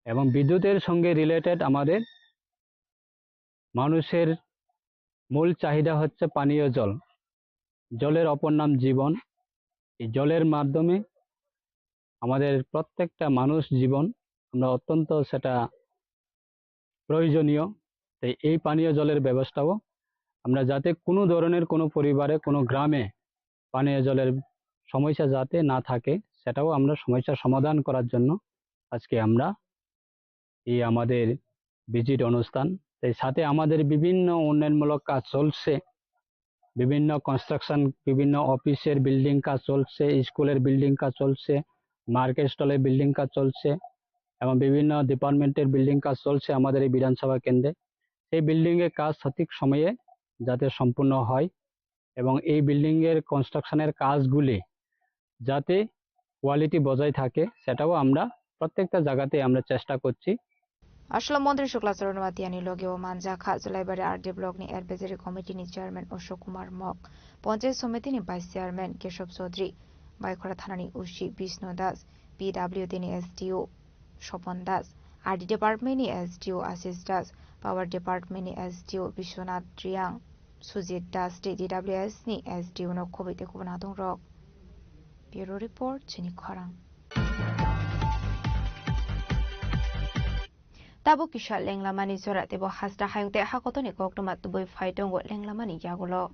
এবং বিদ্যুতের সঙ্গে রিলেটেড আমাদের মানুষের মূল চাহিদা হচ্ছে পানীয় জল। জলের অপর নাম জীবন। এই জলের মাধ্যমে আমাদের প্রত্যেকটা মানুষ জীবন, আমরা অত্যন্ত সেটা প্রয়োজনীয়। তাই এই পানীয় জলের ব্যবস্থাও আমরা যাতে কোনো ধরনের কোনো পরিবারে, কোনো গ্রামে পানীয় জলের সমস্যা যাতে না থাকে, সেটাও আমরা সমস্যার সমাধান করার জন্য আজকে আমরা এই আমাদের ভিজিট অনুষ্ঠান। তাই সাথে আমাদের বিভিন্ন উন্নয়নমূলক কাজ চলছে, বিভিন্ন কনস্ট্রাকশন, বিভিন্ন অফিসের বিল্ডিং কাজ চলছে, স্কুলের বিল্ডিং কাজ চলছে, মার্কেট স্টলের বিল্ডিং কাজ চলছে এবং বিভিন্ন ডিপার্টমেন্টের বিল্ডিং কাজ চলছে আমাদের এই বিধানসভা কেন্দ্রে। সেই বিল্ডিং এর কাজ সঠিক সময়ে যাতে সম্পূর্ণ হয় এবং এই বিল্ডিং এর কনস্ট্রাকশনের কাজগুলি যাতে কোয়ালিটি বজায় থাকে, সেটাও আমরা প্রত্যেকটা জায়গাতে আমরা চেষ্টা করছি। Aswla montri Shukla Charan Wadia ni logi o manjakha Julaibari R D block ni advisory committee ni chairman Ashok Kumar Mok, panchayat somiti ni vice chairman Keshav Chaudhary, Baikhora thana ni O C Bishnu Das, P W D ni S D O Sopon Das, R D department ni S D O Ashish Das, power department ni S D O Biswanath Riang, Sujit Das tei D W S ni S D O no khobwi tei kubun adongrok. Bureau report, chini khorang. Tabuk kisa lenglamani jora teibo hasta hayung tei hakotoni koktwma tubui phai tongo lenglamani yagulo.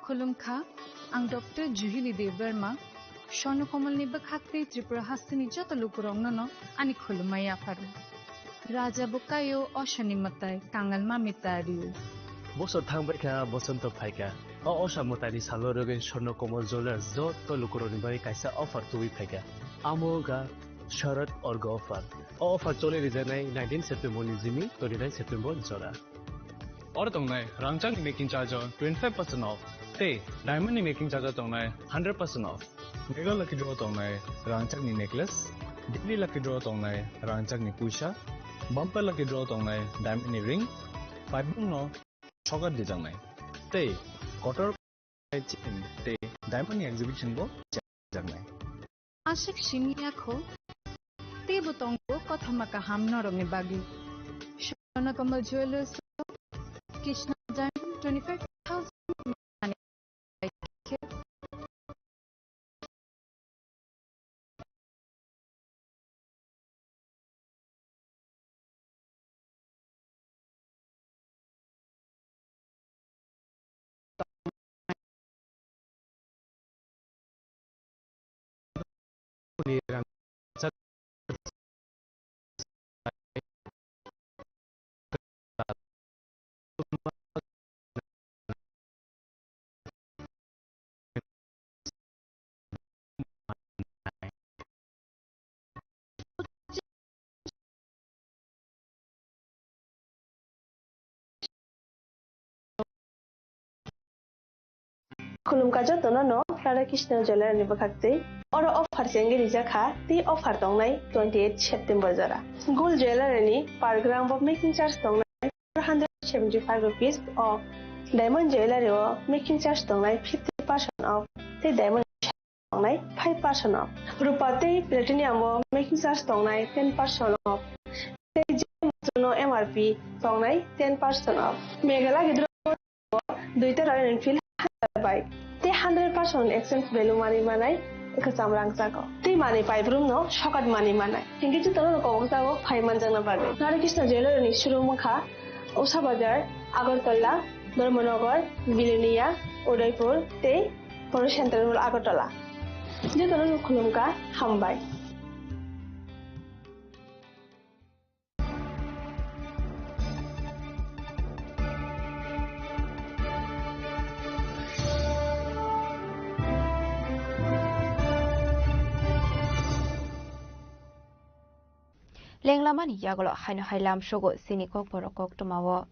Khulumkha, ang Doctor Juhili Debbarma, Swarno Komolni bwkhak tei Tripura hasteni joto lukurokno no ani khulumma yapharo. Raja bo kaio, osani mwtai, kangal mami ta rio. Bosor thangbaikha, bosonto phaikha. O osa mwtaini salo rwgwi Swarno Komol Jewellers joto lukurokni bagwi kaisa offer tubui phaikha. Amo wngkha Sharad Orgo offer. O offer choli rijaknai nineteen September ni jimi twenty-nine September ni jora. Oro tongnai rangchakni making charge o twenty-five percent off tei diamond ni making charge o tongnai hundred percent off. Mega lucky draw tongnai rangchakni necklace, daily lucky draw tongnai rangchakni puisa, bumper lucky draw tongnai diamond ni ring, paibung no sokar dijaknai. Tei kotor chain tei diamond ni exhibition bo chajaknai. Ashik simi yakho, teibo tongo kothoma kaham norokni bagwi. Swarno Komol Jewellers, Krishna Diamond twenty-five thousand. ni rangchak Khulumkha jotono no Radha Krishna Jewellery ni bwkhak twi. Oro offer chengwi rijak kha, tei offer tongnai twenty eight September jora. Gold Jewellery ni per gram bo making charge tongnai four hundred seventy five rupees o, Diamond Jewellery o making charge tongnai fifty percent off, tei Diamond tongnai five percent off. Rupa tei platinum o making charge tongnai ten percent off. Tei je muchungno M R P tongnai ten percent off. Meghalaya gidro duita Royal Enfield hundred bike. Tei hundred percent exchange value manwi manai kwcham rangchago. Tei manwi paibrumno sokat manwi manai. Hinkhe jotono kobokjago phai manjakna bagwi. Radha Krishna Jewellery ni showroom wngkha Usha Bazar, Agartala, Dharmanagar, Bilonia, Udaipur tei Poro Central Mall Agartala. Jotono no khulumkha, hambai. Lenglamani yagulo haino hai lamsogo chini kokborok koktwmao.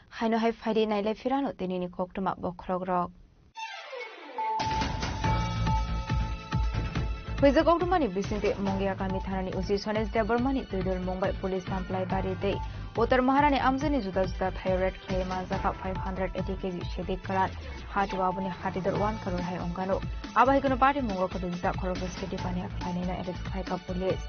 Haino hai phaidi nailai phirano tinini koktwma bokhorokrok. Huijak koktwmani bisingtwi Mungia kami thanani O C Sonesh Debbarmani twidul mungbai police samplai bari tei Uttar Maharani amchaini juda juda thaio raid khlaiwi manjakha five hundred eighty K G sedik kwran. Hati o aboni hati dor one crore hai wngkano. Abo hai kheno party mungo kwtwijak khoroksa siti paniya khlainaino arrest khlaikha police.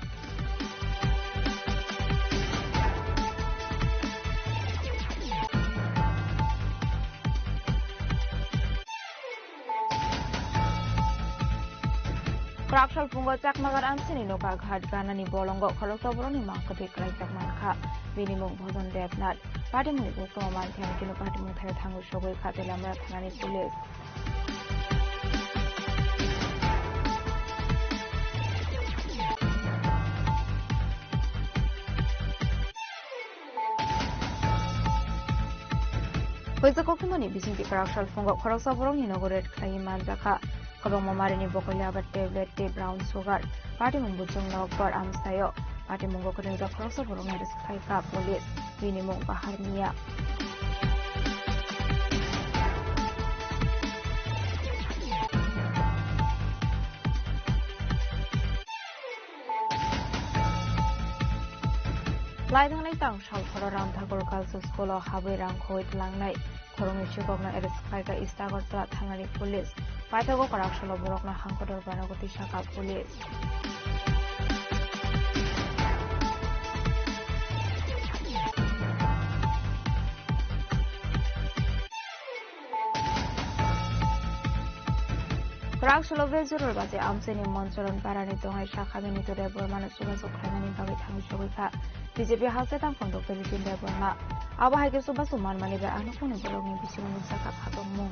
Kwraksal phungo Chakmagar amchaini nokha ghat ganani bolongo khoroksa borokni mang kwthwi kwlaijak mankha. Bini mung Bhojon Debnath. Patimungni koktwma mankhe, haikheno patimung thaio thangwi sogwi kha Teliamura thanani police. Huijak koktwmani bisingtwi kwraksal phungo khoroksa borokni nogo raid khlaiwi manjakha. Kwbangma marini bokolia aba tablet tei brown sugar. Patimung buchung nokbar amchaio. Patimungo kwtwijak khoroksa borokno arrest khlaikha police. Bini mung Bahar Miya. Lai thangnai tang sal horo Ramthakur Girls School o habwi rang khogwi tlangnai khoroknwi sikokno arrest khlaikha East Agartala thanani police. Paithago kwraksalo borokno hangkotor banago twi sakha police. Kwraksalo Bejorol baje amchaini Monchoron parani tongnai sakha Minito Debbarmano chubachu khlainani bagwi thangwi sogwi kha B J P hakhe tangkhung Doctor Bipin Debbarma. Abo hai khe chubachu manmani bai ano kunu borokni bisingo nukjakha khatungmung.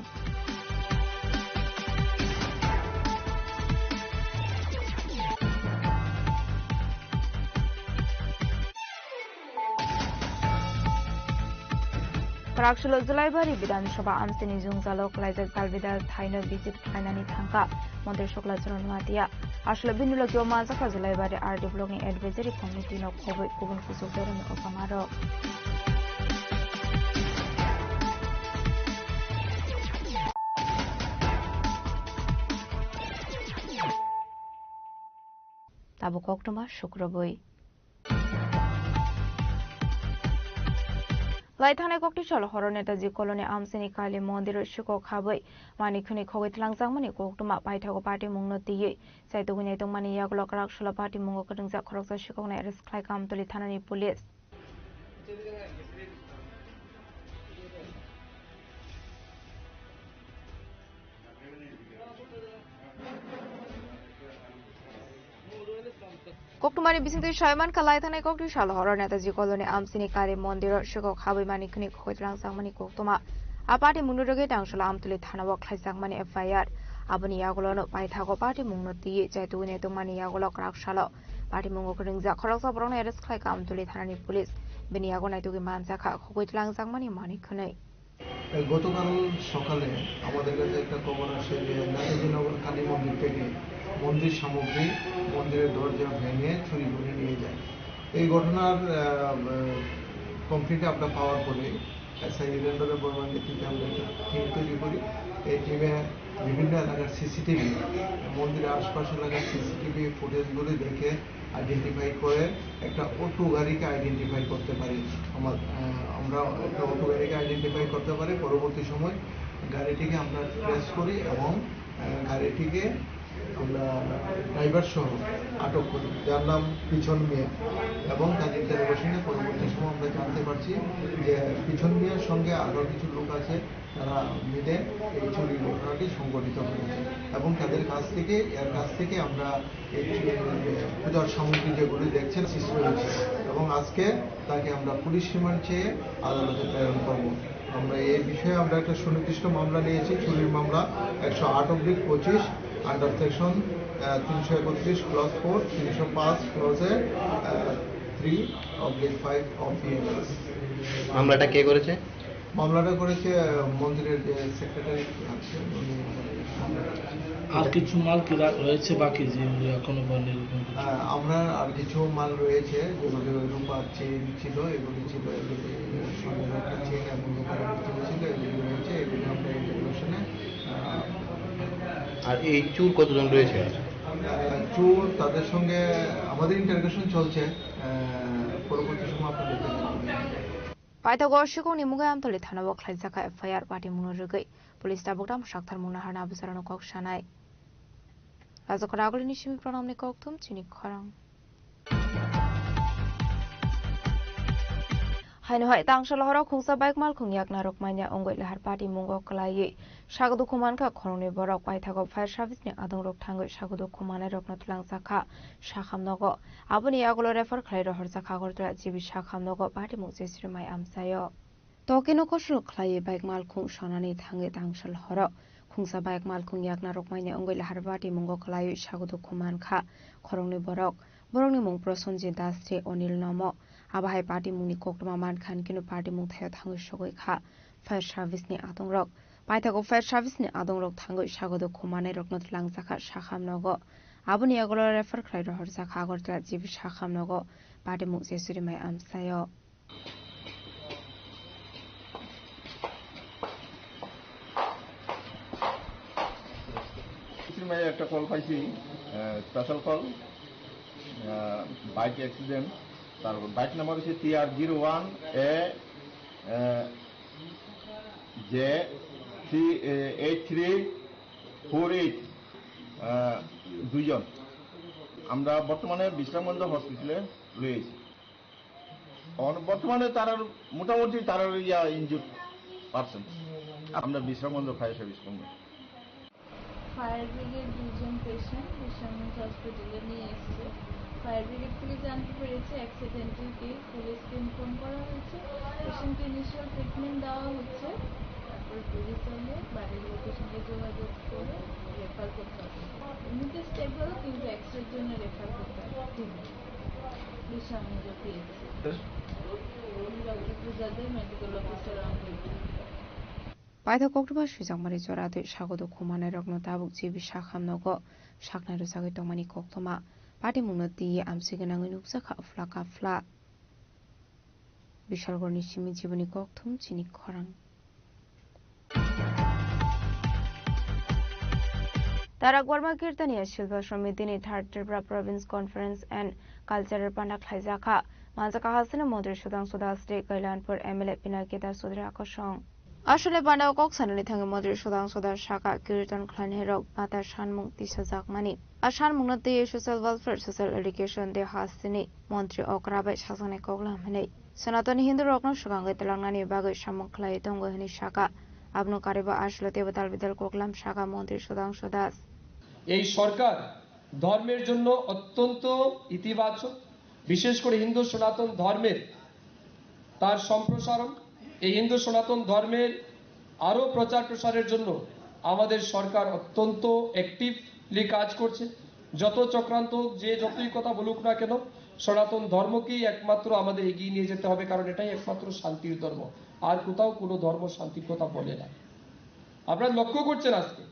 Kwraksalo Julaibari Bidhan Sabha amchaini jwngjalo kwlaijak dalbidal thaino visit khlainani thangkha Montri Shukla Charan Noatia. Aswkle bini logio manjakha Julaibari R D block ni advisory committee no khobwi kubun kuchuk beremni okomarok. Tabuk koktwma sukrubwi. Lai thangnai kokti sal horo Netaji Colony amchaini Kali Mondir o sikok habwi mani khwnwi khogwi twlangjakmani koktwma paithago patimungno twiwi chaitugwi naitokmani yagulo kwraksalo patimungo kwrwngjak khoroksa sikokno arrest khlaikha Amtoli thanani police. Koktwmani bisingtwi saiman kha lai thangnai kokti sal horo Netaji Colony amchaini Kali Mondir o sikok habwi mani khwnwi khogwi twlangjakmani koktwma. A patimungni rwgwi Tangsala Amtwlwi thanao khlaijakmani F I R. Aboni yagulono paithago patimungno twiwi chaitugwi naitokmani yagulo kwrak salo patimungo kwrwngjak khoroksa borokno arrest khlaikha Amtwlwi thanani police. Bini yago naitugwi manjakha khogwi tlangjakmani manwi khwnwi. গতকাল সকালে আমাদের কাছে একটা খবর আসে যে নেতাজিনগর কালী মন্দির থেকে মন্দির সামগ্রী, মন্দিরের দরজা ভেঙে চুরি করে নিয়ে যায়। এই ঘটনার, আহ, complete আমরা পাওয়ার পরে এসআই হীরেন্দ্র বর্মার নেতৃত্বে আমরা একটা টিম তৈরি করি। এই টিমে বিভিন্ন এলাকার সিসিটিভি, মন্দিরের আশপাশ এলাকার সিসিটিভি ফুটেজগুলি দেখে আইডেন্টিফাই করে একটা অটো গাড়িকে আইডেন্টিফাই করতে পারি। আমার, আহ, আমরা একটা অটো গাড়িকে আইডেন্টিফাই করতে পারি। পরবর্তী সময় গাড়িটিকে আমরা ট্রেস করি এবং, আহ, গাড়িটিকে আমরা ড্রাইভার সহ আটক করি, যার নাম পিছন মিয়া। এবং তার ইন্টারোগেশনে পরবর্তী সময় আমরা জানতে পারছি যে পিছন মিয়ার সঙ্গে আরও কিছু লোক আছে, তারা মিলে এই চুরির ঘটনাটি সংঘটিত করেছে এবং তাদের কাছ থেকে, এর কাছ থেকে আমরা এই চুরির যে পূজার সামগ্রী যেগুলি দেখছেন, সিজ করেছি এবং আজকে তাকে আমরা পুলিশ রিমান্ড চেয়ে আদালতে প্রেরণ করব। আমরা এই বিষয়ে আমরা একটা সুনির্দিষ্ট মামলা নিয়েছি, চুরির মামলা একশো আট অব্লিক পঁচিশ, আন্ডার সেকশন, আহ, তিনশো একত্রিশ ক্লজ ফোর, তিনশো পাঁচ ক্লজে, আহ, three oblique five of BNS. মামলাটা কে করেছে? মামলাটা করেছে, আহ, মন্দিরের যে সেক্রেটারি আছে, উনি মামলাটা করেছেন। আর কিছু মাল কি রা-, রয়েছে বাকি, যেগুলো এখনো বা নিরূপণ করছে? আহ, আমরা আর কিছু মাল রয়েছে, যেগুলো রূপার চেইন ছিল, এগুলি ছিল, এগুলি স্বর্ণের একটা চেইন এবং রূপার একটা চেইন ছিল, এগুলি রয়েছে, এগুলি আমরা ইন্টারোগেশনে, আহ, আর এই চোর কতজন রয়েছে? আহ, চোর, তাদের সঙ্গে আমাদের ইন্টারোগেশন চলছে, আহ, পরবর্তী সময় আপনাদেরকে জানাবো। Paithago sikokni mungwi Amtwlwi thanao khlaijakha F I R patimungno rwgwi. Police tabuk tamo saktharmung naharna abwsarokno kok sanai. Rajakora Agulini simi Pranamni kokthum chini khorang. Haino hai Tangsala horo khungsa bike malkhung yakna rok manya wngwi lahar patimungo kwlaiwi sak dukhu mankha khoroknwi borok. Paithago fire service ni adongrok thangwi sak dukhu manai rokno twlangjakha sakham nogo. Aboni yagulo refer khlai rohorjakha Agartala G B sakham nogo patimung Jesuri mai amchaio. Tokeno kosol khlaiwi bike malkhung sonani thangwi Tangsala horo khungsa bike malkhung yakna rok manya wngwi lahar patimungo kwlaiwi sago dukhu mankha khoroknwi borok. Borokni mung Prosenjit Dasri, Onil Nomo. Abo hai patimungni koktwma mankha, hinkhe no patimung thaio thangwi sogwi kha fire service ni adongrok. Paithago fire service ni adongrok thangwi sago dukhu manai rokno twlangjakha sakham nogo. Aboni yagulo refer khlai rohorjakha Agartala G B sakham nogo patimung Jesuri mai amchaio. Jesuri mai একটা call পাইছি, আহ, special call, আহ, bike accident. তার bike number হচ্ছে T R zero one A J three eight three four eight, দুইজন। আমরা বর্তমানে বিশ্রামগঞ্জ হসপিটালে রয়েছি। অন-, বর্তমানে তারার মোটামুটি তারার ইয়া ইনজুর্ড পার্সন। আমরা বিশ্রামগঞ্জ ফায়ার সার্ভিস কর্মী। ফায়ার ব্রিগেড দুজন পেশেন্ট বিশ্রামগঞ্জ হসপিটালে নিয়ে এসেছে। ফায়ার ব্রিগেড থেকে জানতে পেরেছে অ্যাক্সিডেন্টাল কেস, পুলিশকে ইনফর্ম করা হয়েছে। পেশেন্টকে ইনিশিয়াল ট্রিটমেন্ট দেওয়া হচ্ছে, তারপর পুলিশ হলে বাড়ির লোকের সঙ্গে যোগাযোগ করে রেফার করতে হবে। এমনিতে স্টেবল, কিন্তু এক্সরের জন্য রেফার করতে হবে। জি। বিশ্রামগঞ্জ পিএইচসি। ডক্টর পূজাদের medical officer Ahmed. Paithak koktwma swijakmani jora twi sago dukhu manai rokno tabuk G B sakham nogo saknai rwchagwi tongmani koktwma. Patimungno twiwi amchwi gwnangwi nukjakha phla ka phla. Bishalgorni simi jiboni kokthum chini khorang. Tarak Verma Kirtaniya Shilpa Samitini Third Tripura Province Conference and Cultural Panda khlaijakha. Manjakha hasteni Montri Sudhangshu Das tei Kailanpur M L A Pinaki Das Chaudhary akosong. Aswkni pandao kok sanani thangwi Montri Sudhangshu Das sakha, kirtan khlainairok bata sanmung tisajakmani. A sanmungno twiwi Social Welfare, Social Education tei hasteni montri okra bai sajaknai koklam hwnwi Sanatani Hindu rokno swkangwi twlangnani bagwi samung khlaiwi tongo hwnwi sakha. Abono kariba aswkle teibo tal bidal koklam sakha Montri Sudhangshu Das. এই সরকার ধর্মের জন্য অত্যন্ত ইতিবাচক, বিশেষ করে হিন্দু সনাতন ধর্মের তার সম্প্রসারণ, এই হিন্দু সনাতন ধর্মের আরও প্রচার প্রসারের জন্য আমাদের সরকার অত্যন্ত অ্যাক্টিভলি কাজ করছে। যত চক্রান্ত হোক, যে যতই কথা বলুক না কেন, সনাতন ধর্মকেই একমাত্র আমাদের এগিয়ে নিয়ে যেতে হবে, কারণ এটাই একমাত্র শান্তির ধর্ম। আর কোথাও কোনো ধর্ম শান্তির কথা বলে না। আপনারা লক্ষ্য করছেন, আজকে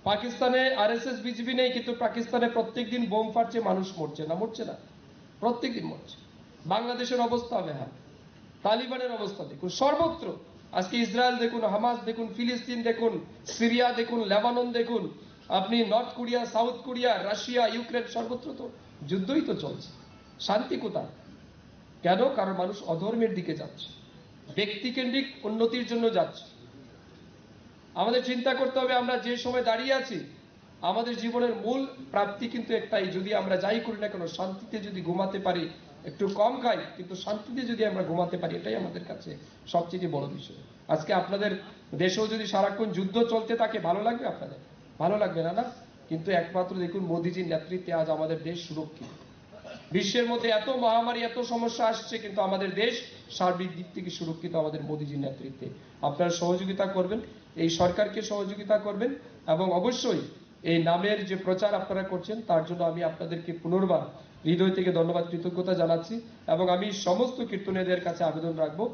পাকিস্তানে আরএসএস বিজেপি নেই, কিন্তু পাকিস্তানে প্রত্যেক দিন বোম ফাটছে, মানুষ মরছে না, মরছে না? প্রত্যেক দিন মরছে। বাংলাদেশের অবস্থা বেহাল, তালিবানের অবস্থা দেখুন, সর্বত্র। আজকে ইসরায়েল দেখুন, হামাস দেখুন, ফিলিস্তিন দেখুন, সিরিয়া দেখুন, লেবানন দেখুন, আপনি north Korea, south Korea, Russia, Ukraine, সর্বত্র তো যুদ্ধই তো চলছে। শান্তি কোথায়? কেন? কারণ মানুষ অধর্মের দিকে যাচ্ছে, ব্যক্তিকেন্দ্রিক উন্নতির জন্য যাচ্ছে। আমাদের চিন্তা করতে হবে, আমরা যে সময় দাঁড়িয়ে আছি, আমাদের জীবনের মূল প্রাপ্তি কিন্তু একটাই, যদি আমরা যাই করি না কেন, শান্তিতে যদি ঘুমাতে পারি, একটু কম খাই, কিন্তু শান্তিতে যদি আমরা ঘুমাতে পারি, এটাই আমাদের কাছে সবচেয়ে বড় বিষয়। আজকে আপনাদের দেশেও যদি সারাক্ষণ যুদ্ধ চলতে থাকে, ভালো লাগবে আপনাদের? ভালো লাগবে না, না? কিন্তু একমাত্র দেখুন, মোদিজির নেতৃত্বে আজ আমাদের দেশ সুরক্ষিত। বিশ্বের মধ্যে এত মহামারী, এত সমস্যা আসছে, কিন্তু আমাদের দেশ সার্বিক দিক থেকে সুরক্ষিত আমাদের মোদিজির নেতৃত্বে। আপনারা সহযোগিতা করবেন, এই সরকারকে সহযোগিতা করবেন, এবং অবশ্যই এই নামের যে প্রচার আপনারা করছেন, তার জন্য আমি আপনাদেরকে পুনর্বার হৃদয় থেকে ধন্যবাদ, কৃতজ্ঞতা জানাচ্ছি। এবং আমি সমস্ত কীর্তনীয়দের কাছে আবেদন রাখবো,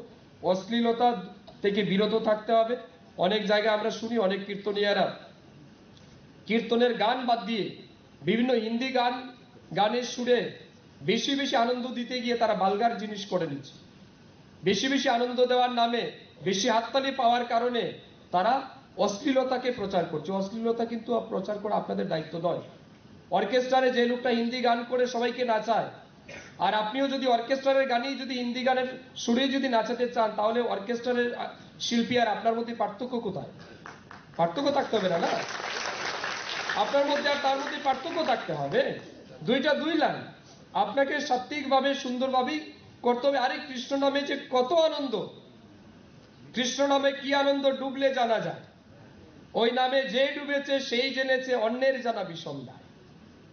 অশ্লীলতা থেকে বিরত থাকতে হবে। অনেক জায়গায় আমরা শুনি, অনেক কীর্তনীয়রা কীর্তনের গান বাদ দিয়ে বিভিন্ন হিন্দি গান, গানের সুরে বেশি বেশি আনন্দ দিতে গিয়ে তারা ভালগার জিনিস করে নিচ্ছে। বেশি বেশি আনন্দ দেওয়ার নামে, বেশি হাততালি পাওয়ার কারণে তারা অশ্লীলতাকে প্রচার করছে। অশ্লীলতা কিন্তু প্রচার করা আপনাদের দায়িত্ব নয়। অর্কেস্ট্রারে যে লোকটা হিন্দি গান করে সবাইকে নাচায়, আর আপনিও যদি অর্কেস্ট্রারের গানেই যদি হিন্দি গানের সুরেই যদি নাচাতে চান, তাহলে অর্কেস্ট্রারের, আ, শিল্পী আর আপনার মধ্যে পার্থক্য কোথায়? পার্থক্য থাকতে হবে না, না? আপনার মধ্যে আর তার মধ্যে পার্থক্য থাকতে হবে। দুইটা দুই লাইন। আপনাকে সাত্ত্বিকভাবে, সুন্দরভাবেই করতে হবে। আরে, কৃষ্ণ নামে যে কত আনন্দ, কৃষ্ণ নামে কি আনন্দ ডুবলে জানা যায়। ওই নামে যে ডুবেছে সেই জেনেছে, অন্যের জানা বিষম দায়।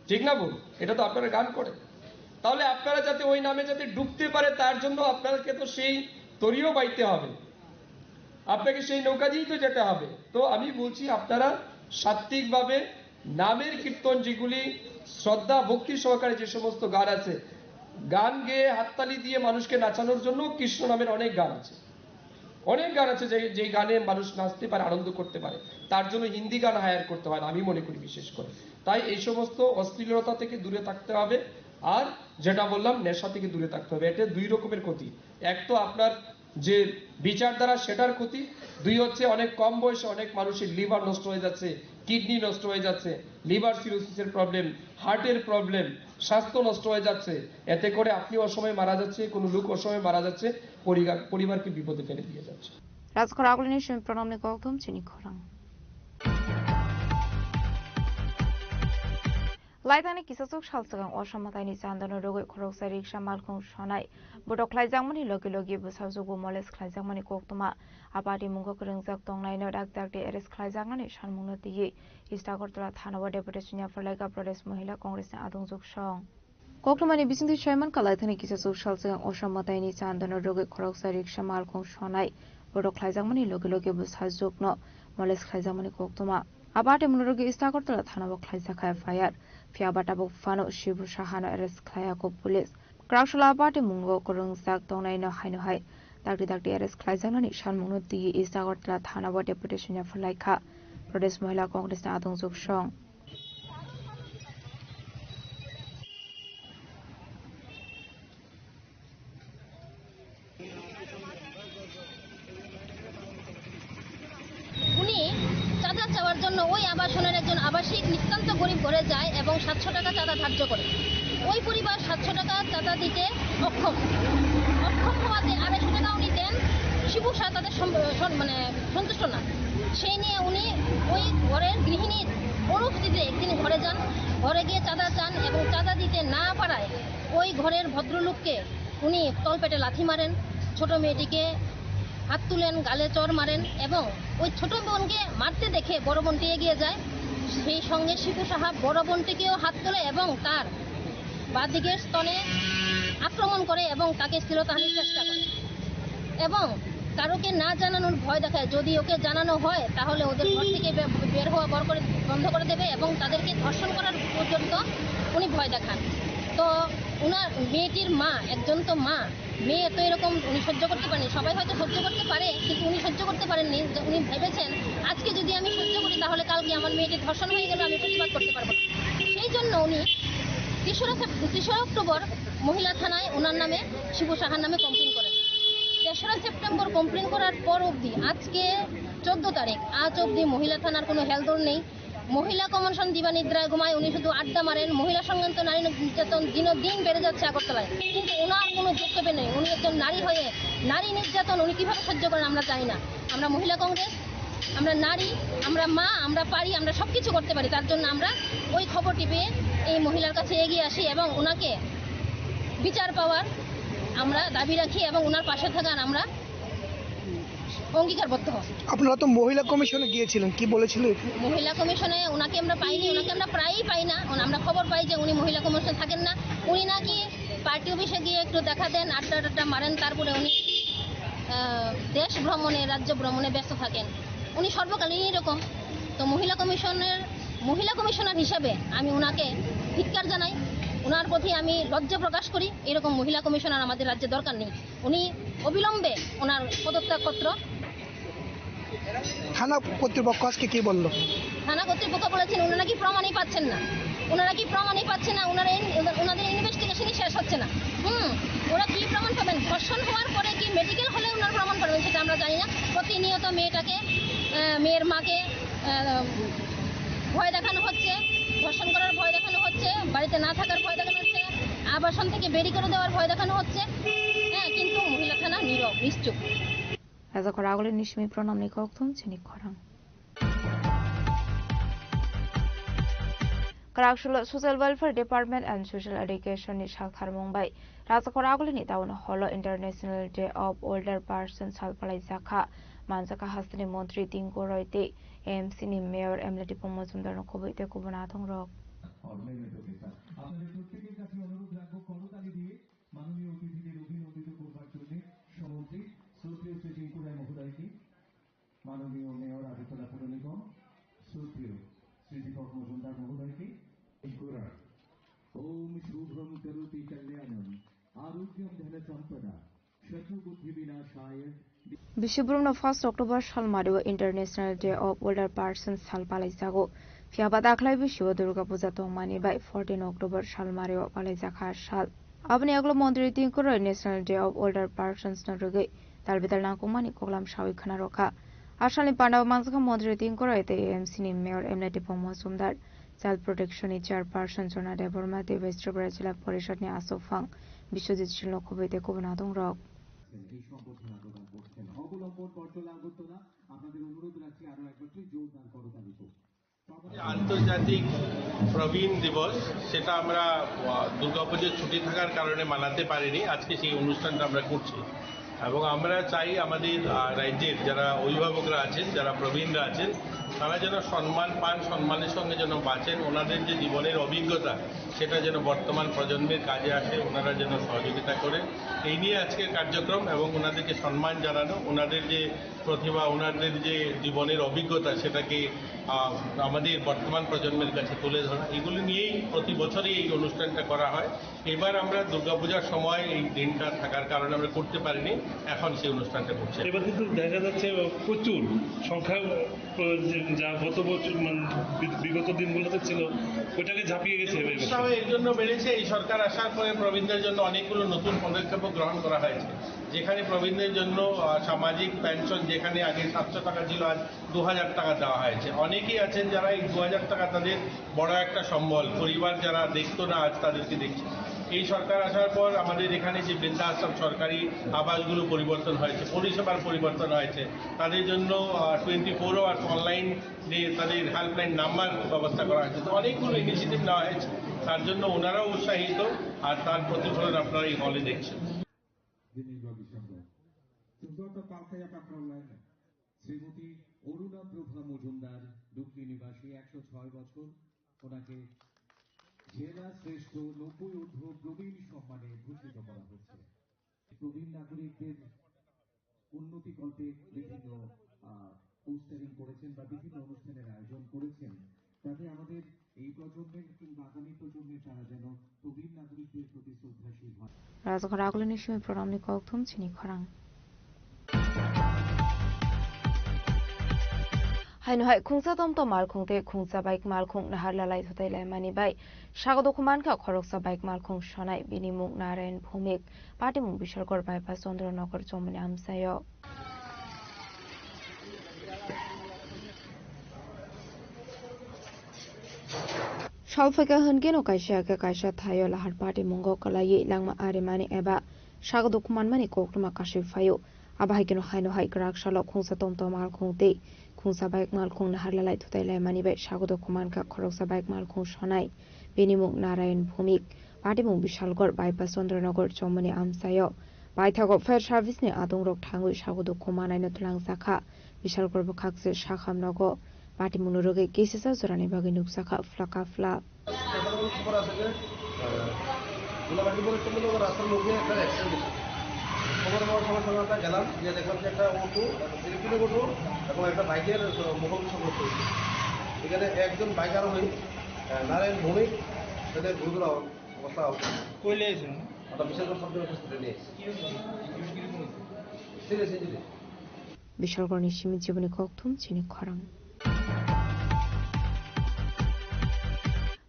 ঠিক না বল? এটা তো আপনারা গান করেন। তাহলে আপনারা যাতে ওই নামে যাতে ডুবতে পারে, তার জন্য আপনাকে তো সেই তরিও বাইতে হবে, আপনাকে সেই নৌকা দিয়েই তো যেতে হবে। তো আমি বলছি, আপনারা সাত্ত্বিকভাবে নামের কীর্তন, যেগুলি শ্রদ্ধা ভক্তি সহকারে যে সমস্ত গান আছে, গান গেয়ে হাততালি দিয়ে মানুষকে নাচানোর জন্য কৃষ্ণ নামের অনেক গান আছে, অনেক গান আছে যে, যে গানে মানুষ নাচতে পারে, আনন্দ করতে পারে, তার জন্য হিন্দি গান হায়ার করতে হয় না, আমি মনে করি বিশেষ করে। তাই এই সমস্ত অশ্লীলতা থেকে দূরে থাকতে হবে। আর যেটা বললাম, নেশা থেকে দূরে থাকতে হবে। এতে দুই রকমের ক্ষতি। এক তো আপনার যে বিচারধারা, সেটার ক্ষতি। দুই হচ্ছে, অনেক কম বয়সে অনেক মানুষের লিভার নষ্ট হয়ে যাচ্ছে, কিডনি নষ্ট হয়ে যাচ্ছে, লিভার সিরোসিসের প্রবলেম, হার্টের প্রবলেম, স্বাস্থ্য নষ্ট হয়ে যাচ্ছে। এতে করে আপনি অসময়ে মারা যাচ্ছে, কোনো লোক অসময়ে মারা যাচ্ছে, পরিবার, পরিবারকে বিপদে ফেলে দিয়ে যাচ্ছে। Rajkhor agulini simi pranamni kokthum chini khorang. Laithani kisasuk sal swkang Osom mwtaini chandano rwgwi khoroksa riksa malkhung sonai botok khlaijakmani logi logi bwsajwkbo moles khlaijakmani koktwma. Apati mungo kwrwngjak tongnaino dak dakti arrest khlaijaknani sanmungno twiwi East Agartala thanao deputation yapharlaikha Pradesh Mohila Congressni adungjwk song. Koktwmani bisingtwi saiman kha, laithani kisasuk sal swkang Osom mwtaini chandano rwgwi khoroksa riksa malkhung sonai botok khlaijakmani logi logi bwsajwkno moles khlaijakmani koktwma. Apati mungo rwgwi East Agartala thanao khlaijak kha F I R. Phiya ba tabuk phano Shibu Sahano arrest khlaiya kho police. Kwraksala apati mungo kwrwngjak tongnaino haino hai dakti dakti arrest khlaijaknani sanmungno twiwi East Agartala thanao deputation yapharlaikha Pradesh Mohila Congressni adungjwk song. উনি চাঁদা চাওয়ার জন্য ওই আবাসনের একজন আবাসিক নিতান্ত গরিব ঘরে যায় এবং সাতশো টাকা চাঁদা ধার্য করে। ওই পরিবার সাতশো টাকা চাঁদা দিতে অক্ষম। অক্ষম হওয়াতে আড়াইশো টাকা উনি দেন। শিবু শাহ তাদের সম-, সম-, মানে সন্তুষ্ট না। সেই নিয়ে উনি ওই ঘরের গৃহিণীর অনুপস্থিতিতে একদিন ঘরে যান। ঘরে গিয়ে চাঁদা চান এবং চাঁদা দিতে না পারায় ওই ঘরের ভদ্রলোককে উনি তলপেটে লাথি মারেন, ছোট মেয়েটিকে হাত তুলেন, গালে চড় মারেন এবং ওই ছোট বোনকে মারতে দেখে বড় বোনটি এগিয়ে যায়। সেই সঙ্গে শিবু সাহা বড় বোনটিকেও হাত তোলে এবং তার বাঁদিকের স্তনে আক্রমণ করে এবং তাকে শ্লীলতাহানির চেষ্টা করে এবং কারোকে না জানানোর ভয় দেখায়। যদি ওকে জানানো হয়, তাহলে ওদের ঘর থেকে বে-, বের হওয়া বর করে, বন্ধ করে দেবে এবং তাদেরকে ধর্ষণ করার পর্যন্ত উনি ভয় দেখান। তো ওনার মেয়েটির মা, একজন তো মা, মেয়ে তো এরকম উনি সহ্য করতে পারেন। সবাই হয়তো সহ্য করতে পারে, কিন্তু উনি সহ্য করতে পারেননি। যে উনি ভেবেছেন, "আজকে যদি আমি সহ্য করি, তাহলে কালকে আমার মেয়েটি ধর্ষণ হয়ে গেল, আমি প্রতিবাদ করতে পারবো না।" সেই জন্য উনি তেসরা সেপ-, তেসরা অক্টোবর মহিলা থানায় ওনার নামে, শিবু সাহার নামে কমপ্লেন করেন। তেসরা সেপ্টেম্বর কমপ্লেন করার পর অবধি, আজকে চোদ্দ তারিখ, আজ অবধি মহিলা থানার কোনো হেলদোল নেই। মহিলা কমিশন দিবানিদ্রায় ঘুমায়, উনি শুধু আড্ডা মারেন। মহিলা সংক্রান্ত নারী নির্যাতন দিনও দিন বেড়ে যাচ্ছে আগরতলায়, কিন্তু ওনার কোনো বক্তব্য নেই। উনি একজন নারী হয়ে নারী নির্যাতন উনি কীভাবে সহ্য করেন আমরা জানি না। আমরা মহিলা কংগ্রেস, আমরা নারী, আমরা মা, আমরা পারি, আমরা সব কিছু করতে পারি। তার জন্য আমরা ওই খবরটি পেয়ে এই মহিলার কাছে এগিয়ে আসি এবং ওনাকে বিচার পাওয়ার আমরা দাবি রাখি এবং ওনার পাশে থাকার আমরা অঙ্গীকারবদ্ধ হন। আপনারা তো মহিলা কমিশনে গিয়েছিলেন, কি বলেছিল? মহিলা কমিশনে ওনাকে আমরা পাইনি, ওনাকে আমরা প্রায়ই পাই না। ওন-, আমরা খবর পাই যে উনি মহিলা কমিশনে থাকেন না। উনি নাকি পার্টি অফিসে গিয়ে একটু দেখা দেন, আড্ডা টাড্ডা মারেন, তারপরে উনি, আহ, দেশ ভ্রমণে, রাজ্য ভ্রমণে ব্যস্ত থাকেন। উনি সর্বকালীন এরকম। তো মহিলা কমিশনের, মহিলা কমিশনার হিসাবে আমি ওনাকে ধিক্কার জানাই, ওনার প্রতি আমি লজ্জা প্রকাশ করি। এরকম মহিলা কমিশনার আমাদের রাজ্যে দরকার নেই। উনি অবিলম্বে ওনার পদত্যাগপত্র। থানা কর্তৃপক্ষ আজকে কি বলল? থানা কর্তৃপক্ষ বলেছেন ওনারা কি প্রমাণই পাচ্ছেন না, ওনারা কি প্রমাণই পাচ্ছেন না, ওনারা ইন-, ওনাদের ইনভেস্টিগেশনই শেষ হচ্ছে না। হুম, ওরা কি প্রমাণ পাবেন? ধর্ষণ হওয়ার পরে কি মেডিকেল হলে ওনারা প্রমাণ পাবেন সেটা আমরা জানি না। প্রতিনিয়ত মেয়েটাকে, আহ, মেয়ের মাকে, আহ, ভয় দেখানো হচ্ছে, ধর্ষণ করার ভয় দেখানো হচ্ছে, বাড়িতে না থাকার ভয় দেখানো হচ্ছে, আবাসন থেকে বেরি করে দেওয়ার ভয় দেখানো হচ্ছে। হ্যাঁ, কিন্তু মহিলা থানা নীরব, নিশ্চুপ। Rajakhor agulini simi pranamni kokthum chini khorang. Kwraksolo Social Welfare Department and Social Education ni saltharmung bai Rajakhor agulini town hall o International Day of Older Person sal palaijakha. Manjakha hasteni montri Tinku Roy tei A M C ni mayor M L A Tipung Mojumdar no khoboi tei kubun athong rok. Organized, okay, sir. আপনাদের প্রত্যেকের কাছে অনুরোধ রাখবো করতালি দিয়ে মাননীয় অতিথিদের অভিনন্দিত করবার জন্য সভাপতি শ্রদ্ধেয় শ্রী টিঙ্কু রায় মহোদয়কে, মাননীয় মেয়র আগরতলা পৌর নিগম শ্রদ্ধেয় শ্রী দীপক মজুমদার মহোদয়কে। টিঙ্কু রায়। ওম শুভম করোতি কল্যাণম আরোগ্যম ধন সম্পদা শত্রু বুদ্ধি বিনাশায় Bisi borokno first October salmario International Day of Older Persons sal palaijago. Phiya ba dakhwlai bisio Durga Puja tongmani bai fourteen October salmario palaijakha sal. Aboni yagulo montri Tinku Roy National Day of Older Persons no rwgwi tal bidal nangkukmani koklam sawi khwna rwkha. A salni pandao manjakha montri Tinku Roy tei A M C ni mayor M L A Tipung Mojumdar. Child Protection ni Chairperson Jona Debbarma tei West Tripura Jila Porishod ni aswk phang Biswajit Sil no khoboi tei kubun adong rok. এই সম্বর্ধনা প্রদান করছেন। অবলম্বন পর্যায়ে আগরতলা, আপনাদের অনুরোধ রাখছি আরো একবার জোরদার করতালি হোক। আন্তর্জাতিক প্রবীণ দিবস, সেটা আমরা, আহ, দুর্গাপুজোর ছুটি থাকার কারণে মানাতে পারিনি। আজকে সেই অনুষ্ঠানটা আমরা করছি এবং আমরা চাই আমাদের, আহ, রাজ্যের যারা অভিভাবকরা আছেন, যারা প্রবীণরা আছেন, তারা যেন সম্মান পান, সম্মানের সঙ্গে যেন বাঁচেন। ওনাদের যে জীবনের অভিজ্ঞতা, সেটা যেন বর্তমান প্রজন্মের কাজে আসে, ওনারা যেন সহযোগিতা করেন। এই নিয়ে আজকের কার্যক্রম এবং ওনাদেরকে সম্মান জানানো, ওনাদের যে প্রতিভা, ওনাদের যে জীবনের অভিজ্ঞতা, সেটাকে, আহ, আমাদের বর্তমান প্রজন্মের কাছে তুলে ধরা, এগুলি নিয়েই প্রতি বছরই এই অনুষ্ঠানটা করা হয়। এবার আমরা দুর্গাপূজার সময় এই দিনটা থাকার কারণে আমরা করতে পারিনি, এখন সেই অনুষ্ঠানটা করছি। এবার কিন্তু দেখা যাচ্ছে প্রচুর সংখ্যা, আহ, যে, যা গত বছর, মানে, বি-, বিগত দিনগুলোতে ছিল, ওইটাকে ঝাঁপিয়ে গেছে এবার। উৎসাহ এর জন্য বেড়েছে, এই সরকার আসার পরে প্রবীণদের জন্য অনেকগুলো নতুন পদক্ষেপও গ্রহণ করা হয়েছে, যেখানে প্রবীণদের জন্য, আহ, সামাজিক পেনশন যেখানে আগে সাতশো টাকা ছিল, আজ দু হাজার টাকা দেওয়া হয়েছে। অনেকেই আছেন যারা এই দু হাজার টাকা তাদের বড় একটা সম্বল, পরিবার যারা দেখতো না আজ তাদেরকে দেখছে। এই সরকার আসার পর আমাদের এখানে যে বৃদ্ধাশ্রম, সরকারি আবাসগুলো পরিবর্তন হয়েছে, পরিষেবার পরিবর্তন হয়েছে, তাদের জন্য, আহ, টোয়েন্টি ফোর আওয়ার্স অনলাইন যে তাদের হেল্পলাইন নাম্বার ব্যবস্থা করা হয়েছে। তো অনেকগুলো ইনিশিয়েটিভ নেওয়া হয়েছে, তার জন্য ওনারাও উৎসাহিত, আর তার প্রতিফলন আপনারা এই হলে দেখছেন। শ্রীমতী অরুণা প্রভা মজুমদার, ডুকলি নিবাসী, একশো ছয় বছর, ওনাকে জেলা শ্রেষ্ঠ নব্বই ঊর্ধ্ব প্রবীণ সম্মানে ভূষিত করা হচ্ছে। প্রবীণ নাগরিকদের উন্নতি কল্পে বিভিন্ন আহ, পোস্টারিং করেছেন বা বিভিন্ন অনুষ্ঠানের আয়োজন করেছেন, তাতে আমাদের এই প্রজন্মের কিংবা আগামী প্রজন্মের তারা যেন প্রবীণ নাগরিকদের প্রতি শ্রদ্ধাশীল হন। Rajagora agulini simi program ni kokthum chini khorang. Haino hai khungsa tom tom malkhung tei khungsa bike malkhung nahar lalai thutai laimani bai sago dokhuman kha khoroksa bike malkhung sonai bini mung Narayan Bhumik, patimung Bishalgarh bypass Chandra Nagar chomoni amchaio. Salphaikha hwnkhe no kaisa khe kaisa thaio lahar party mungo kwlaiwi langma arimani eba sago dokhumanmani koktwma kasui phaio. Abo hai kheno haino hai kwrak salo khungsa tom tom malkhung tei khungsa bike malkhung nahar lalai thutai laimani bai sago dokhuman kha khoroksa bike malkhung sonai. Bini mung Narayan Bhumik, patimung Bishalgarh bypass Chandra Nagar chomoni amchaio. Paithago fire service ni adongrok thangwi sago dokhumanai no twlangjakha. Bishalgarh bwkhak se sakham nogo patimungno rwgwi kisisa jorani bagwi nukjakha phlaka phlak. এখানে কোনো খবর আছে যে, আহ, গোলাঘাটি মোড়ের সামনে রাস্তার মুখে একটা অ্যাক্সিডেন্ট হয়েছে। খবর পাওয়ার সঙ্গে সঙ্গে আমরা গেলাম, গিয়ে দেখলাম যে একটা অটো, একটা সিলেক্টিভ অটো এবং একটা বাইকের, আহ, মুখোমুখি সংঘর্ষ হয়েছে। এখানে একজন বাইক আরোহী, আহ, নারায়ণ ভৌমিক, তাদের গুরুতর অবস্থা। কই নিয়ে এসেছেন? আমরা বিশালগড় সাব ডিভিশন হসপিটালে নিয়ে এসেছি। কি হয়েছে? কিরকম হয়েছে? Serious injury. Bishalgarh ni simi chiboni kokthum chini khorang.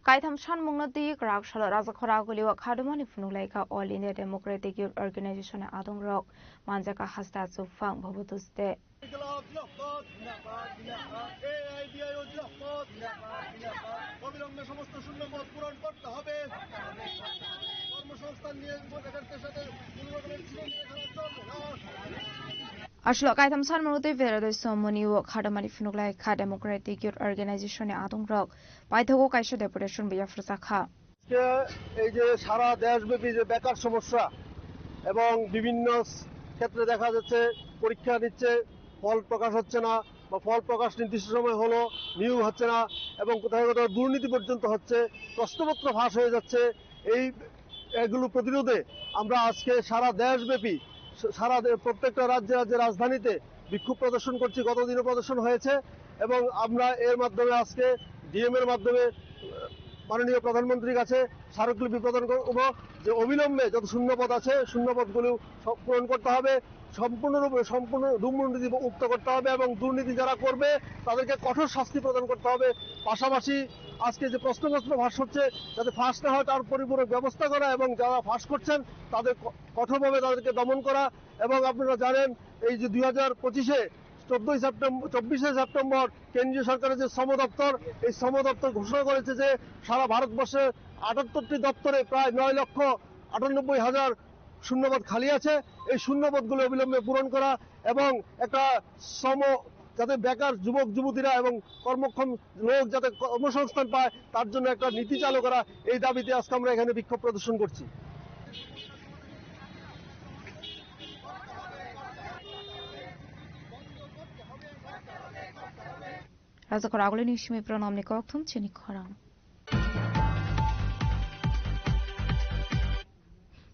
Kaitham sanmungno twi kwrak salo Rajakhora agulio khadumani phunuk laikha All India Democratic Youth Organization ni adongrok manjaka hasta chupphang Bhabatosh de. অবিলম্বে সমস্ত শূন্য পদ পূরণ করতে হবে। কর্মসংস্থান নিয়ে এখানে সাথে কোনো রকমের ছিনিমিনি খেলা চলবে না। Aswk kaitham sanmungno twi Veradoi Somoni o khadumani phunuk laikha Democratic Youth Organization ni adongrok paithago kaisa deputation bo yapharjakha. আজকে এই যে সারা দেশব্যাপী যে বেকার সমস্যা এবং বিভিন্ন ক্ষেত্রে দেখা যাচ্ছে পরীক্ষা নিচ্ছে, ফল প্রকাশ হচ্ছে না বা ফল প্রকাশ নির্দিষ্ট সময় হলো, নিয়োগ হচ্ছে না এবং কোথাও কোথাও দুর্নীতি পর্যন্ত হচ্ছে, প্রশ্নপত্র ফাঁস হয়ে যাচ্ছে। এই এগুলো প্রতিরোধে আমরা আজকে সারা দেশব্যাপী, সারা দে-, প্রত্যেকটা রাজ্যে রাজ্যে রাজধানীতে বিক্ষোভ প্রদর্শন করছি। গত দিনও প্রদর্শন হয়েছে এবং আমরা এর মাধ্যমে আজকে ডিএম এর মাধ্যমে, আহ, মাননীয় প্রধানমন্ত্রীর কাছে স্মারকলিপি প্রদান করব যে অবিলম্বে যত শূন্যপদ আছে, শূন্যপদগুলো সব পূরণ করতে হবে, সম্পূর্ণরূপে সম্পূর্ণ দুর্নীতি মুক্ত করতে হবে এবং দুর্নীতি যারা করবে তাদেরকে কঠোর শাস্তি প্রদান করতে হবে। পাশাপাশি আজকে যে প্রশ্নপত্র ফাঁস হচ্ছে, যাতে ফাঁস না হয় তার পরিপূরক ব্যবস্থা করা এবং যারা ফাঁস করছেন তাদের ক-, কঠোরভাবে তাদেরকে দমন করা। এবং আপনারা জানেন, এই যে দুই হাজার পঁচিশে চোদ্দই সেপ্টেম্বর, চব্বিশে সেপ্টেম্বর কেন্দ্রীয় সরকারের যে শ্রম দপ্তর, এই শ্রম দপ্তর ঘোষণা করেছে যে সারা ভারতবর্ষে আটাত্তরটি দপ্তরে প্রায় নয় লক্ষ আটানব্বই হাজার শূন্যপদ খালি আছে। এই শূন্যপদগুলো অবিলম্বে পূরণ করা এবং একটা শ্রম, যাতে বেকার যুবক যুবতীরা এবং কর্মক্ষম লোক যাতে কর্মসংস্থান পায়, তার জন্য একটা নীতি চালু করা, এই দাবিতে আজকে আমরা এখানে বিক্ষোভ প্রদর্শন করছি। Rajakhor agulini simi pronomni kokthum chini khorang.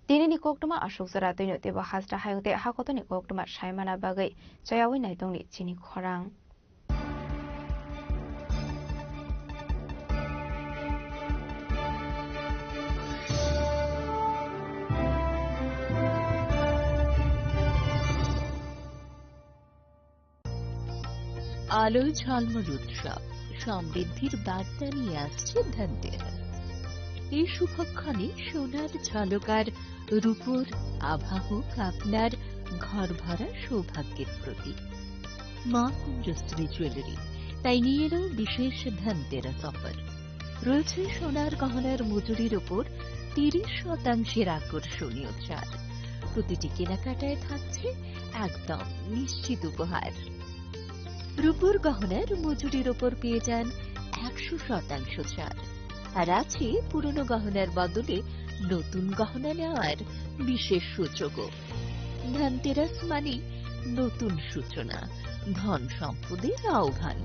Tinini koktwma aswk jora twino teibo hasta hayung tei hakotoni koktwma saimana bagwi chayawi naitongni chini khorang. আলোয় ঝলমল উৎসব, সমৃদ্ধির বার্তা নিয়ে আসছে ধনতেরাস। এই শুভক্ষণে সোনার ঝলক আর রূপোর আভা হোক আপনার ঘর ভরা সৌভাগ্যের প্রতীক। মা কুঞ্জশ্রী জুয়েলারি তাই নিয়ে এলো বিশেষ ধনতেরাস অফার। রয়েছে সোনার গহনার মজুরির ওপর তিরিশ শতাংশের আকর্ষণীয় ছাড়। প্রতিটি কেনাকাটায় থাকছে একদম নিশ্চিত উপহার। রূপোর গহনার মজুরির ওপর পেয়ে যান একশো শতাংশ ছাড়, আর আছে পুরনো গহনার বদলে নতুন গহনা নেওয়ার বিশেষ সুযোগও। ধনতেরাস মানে নতুন সূচনা, ধন সম্পদের আহ্বান।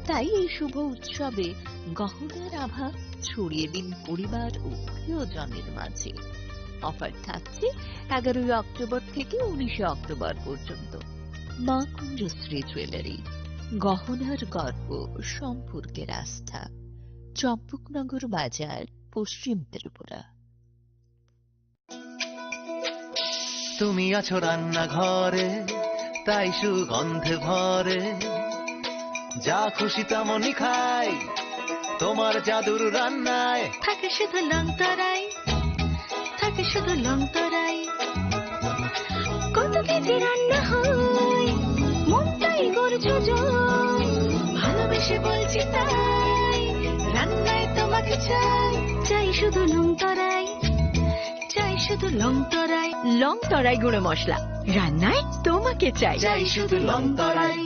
তাই এই শুভ উৎসবে গহনার আভা ছড়িয়ে দিন পরিবার ও প্রিয়জনের মাঝে। অফার থাকছে এগারোই অক্টোবর থেকে উনিশে অক্টোবর পর্যন্ত। মা কুঞ্জশ্রী জুয়েলারি, গহনার গর্ব, সম্পর্কের আস্থা। চম্পকনগর বাজার, পশ্চিম ত্রিপুরা। তুমি আছো রান্নাঘরে, তাই সুগন্ধে ভরে। যা খুশি তেমনই খাই, তোমার জাদুর রান্নায়। থাকে শুধু লংতরাই, থাকে শুধু লংতরাই। কত কেজি রান্না হয়, মনটাই গর্জ যায়। ভালোবেসে বলছি তাই, রান্নায় তোমাকে চাই। চাই শুধু লংতরাই, চাই শুধু লংতরাই। লংতরাই গুঁড়ো মশলা, রান্নায় তোমাকে চাই। চাই শুধু লংতরাই।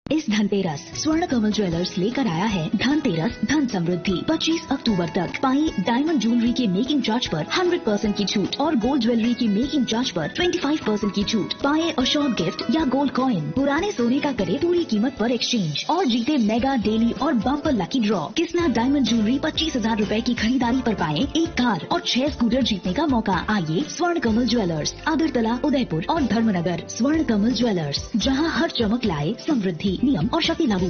इस धनतेरस स्वर्ण कमल ज्वेलर्स लेकर आया है धनतेरस धन समृद्धि। पच्चीस अक्टूबर तक पाएं डायमंड ज्वेलरी के मेकिंग चार्ज पर हंड्रेड परसेंट की छूट और गोल्ड ज्वेलरी की मेकिंग चार्ज पर ट्वेंटी फ़ाइव परसेंट की छूट। पाएं अशोक गिफ्ट या गोल्ड कॉइन, पुराने सोने का करें पूरी कीमत पर एक्सचेंज और जीते मेगा डेली और bumper lucky draw. Kisna diamond jewellery पच्चीस हज़ार रुपए की खरीदारी पर पाएं एक कार और छह स्कूटर जीतने का मौका। आइए स्वर्ण कमल ज्वेलर्स, আগরতলা, উদয়পুর और ধর্মনগর। स्वर्ण कमल ज्वेलर्स, जहां हर चमक लाए समृद्धि। नियम और शर्तें लागू।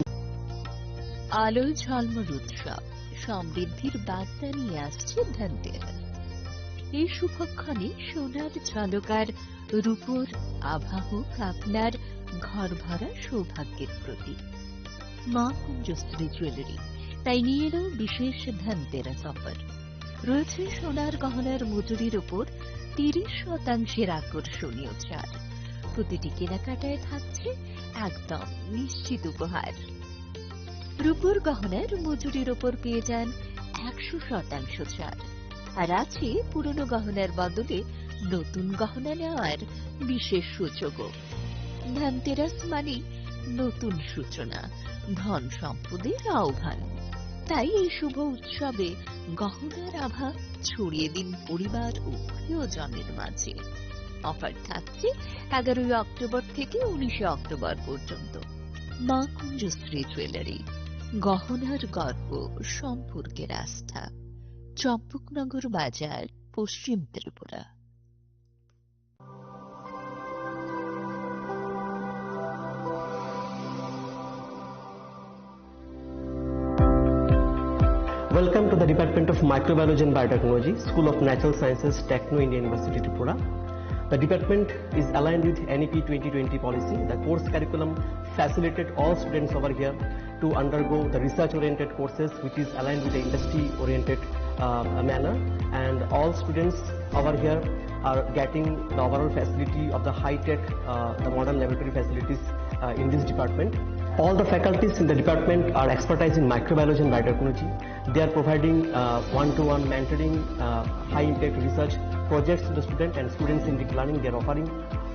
আলোয় ঝলমল উৎসব, সমৃদ্ধির বার্তা নিয়ে আসছে ধনতেরাস। এই শুভক্ষণে সোনার ঝলকার রূপোর আভা হোক আপনার ঘর ভরা সৌভাগ্যের প্রতীক। মা কুঞ্জশ্রী জুয়েলারি তাই নিয়ে এলো বিশেষ ধনতেরাস অফার। রয়েছে সোনার গহনার মজুরির উপর তিরিশ শতাংশের আকর্ষণীয় ছাড়। প্রতিটি কেনাকাটায় থাকছে একদম নিশ্চিত উপহার। রূপোর গহনার মজুরির উপর পেয়ে যান একশো শতাংশ ছাড়। আর আছে পুরনো গহনার বদলে নতুন গহনা নেওয়ার বিশেষ সুযোগও। ধনতেরাস মানেই নতুন সূচনা, ধন সম্পদের আহ্বান। তাই এই শুভ উৎসবে গহনার আভা ছড়িয়ে দিন পরিবার ও প্রিয়জনের মাঝে। অফার থাকছে এগারোই অক্টোবর থেকে উনিশে অক্টোবর পর্যন্ত। মা কুঞ্জশ্রী জুয়েলারি, গহনার গর্ব, সম্পর্কের আস্থা। চম্পকনগর বাজার, পশ্চিম Tripura. Welcome to the Department of Microbiology and Biotechnology, School of Natural Sciences, Techno India University, Tripura. The department is aligned with N E P twenty twenty policy. The course curriculum facilitated all students over here to undergo the research-oriented courses, which is aligned with the industry-oriented, uh, manner. And all students over here are getting the overall facility of the high-tech, uh, the modern laboratory facilities, uh, in this department. All the faculties in the department are expertise in microbiology and biotechnology. They are providing, uh, one-to-one mentoring, uh, high-impact research projects to the student and students-centric learning they are offering,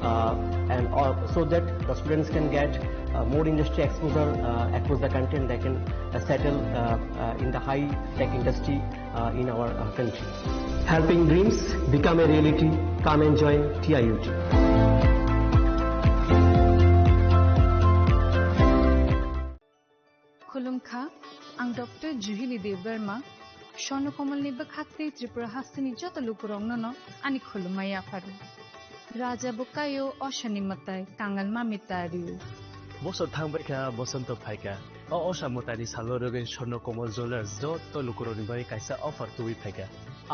uh, and all, so that the students can get, uh, more industry exposure, uh, across the country, and they can, uh, settle, uh, uh, in the high-tech industry, uh, in our, uh, country. Helping dreams become a reality. Come and join T I U T. Khulumkha, ang Doctor Juhili Debbarma, Swarno Komolni bwkhak tei Tripura hasteni joto lukurokno no ani khulumma yapharo. Raja bo kaio, osani mwtai, kangal mami tario. Bosor thangbaikha, bosonto phaikha. O osa mwtaini salo rwgwi Swarno Komol Jewellers joto lukurokni bagwi kaisa offer tubui phaikha.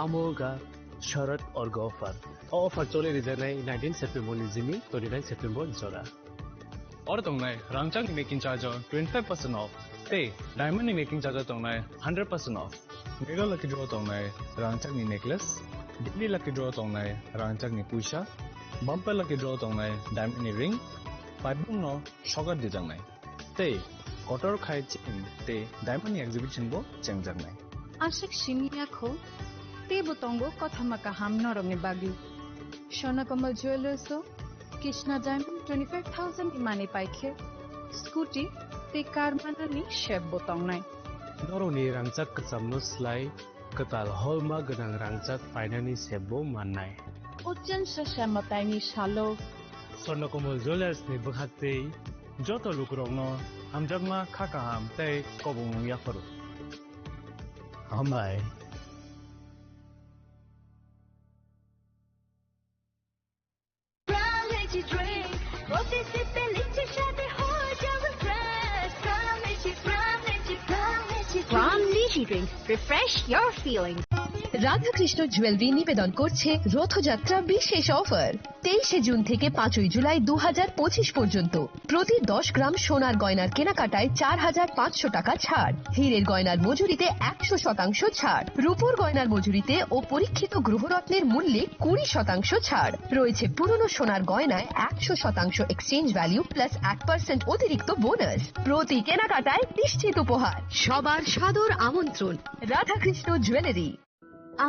Amo wngkha Sharad Orga offer. O offer choli rijaknai nineteen September ni jimi twenty nine September ni jora. Oro tongnai rangchakni making charge o twenty five percent off tei diamond ni making charge o tongnai hundred percent off. Mega lucky draw tongnai rangchakni necklace, daily lucky draw tongnai rangchakni puisa, bumper lucky draw tongnai diamond ni ring, paibungno sokat dijaknai. Tei kotor khai chain tei diamond ni exhibition bo chengjaknai. Aswk simi yakho, teibo tongo kothoma kaham norokni bagwi. Swarno Komol Jewellers o Krishna Diamond twenty five thousand ni manwi paikhe, scooty tei car manani sep bo tongnai. Norokni rangchak kwchamno slai kwtal holma gwnang rangchak painani sep bo mannai. Ochen sasa mwtaini salo. Swarno Komol Jewellers ni bwkhak tei joto lukurokno hamjakma, kha kaham tei kobong yapharo. Hambai. Quality drink, protein sip, elixir Drink. Refresh your feelings. Radhakrishna jewellery নিবেদন করছে রথযাত্রা বিশেষ অফার। তেইশে জুন থেকে পাঁচই জুলাই দু হাজার পঁচিশ পর্যন্ত প্রতি দশ গ্রাম সোনার গয়নার কেনাকাটায় চার হাজার পাঁচশো টাকা ছাড়, হীরের গয়নার মজুরিতে একশো শতাংশ ছাড়, রূপোর গয়নার মজুরিতে ও পরীক্ষিত গ্রহরত্নের মূল্যে কুড়ি শতাংশ ছাড় রয়েছে। পুরনো সোনার গয়নায় একশো শতাংশ এক্সচেঞ্জ ভ্যালু প্লাস এক পার্সেন্ট অতিরিক্ত বোনাস। প্রতি কেনাকাটায় নিশ্চিত উপহার। সবার সাদর আমন্ত্রণ। রাধাকৃষ্ণ জুয়েলারি।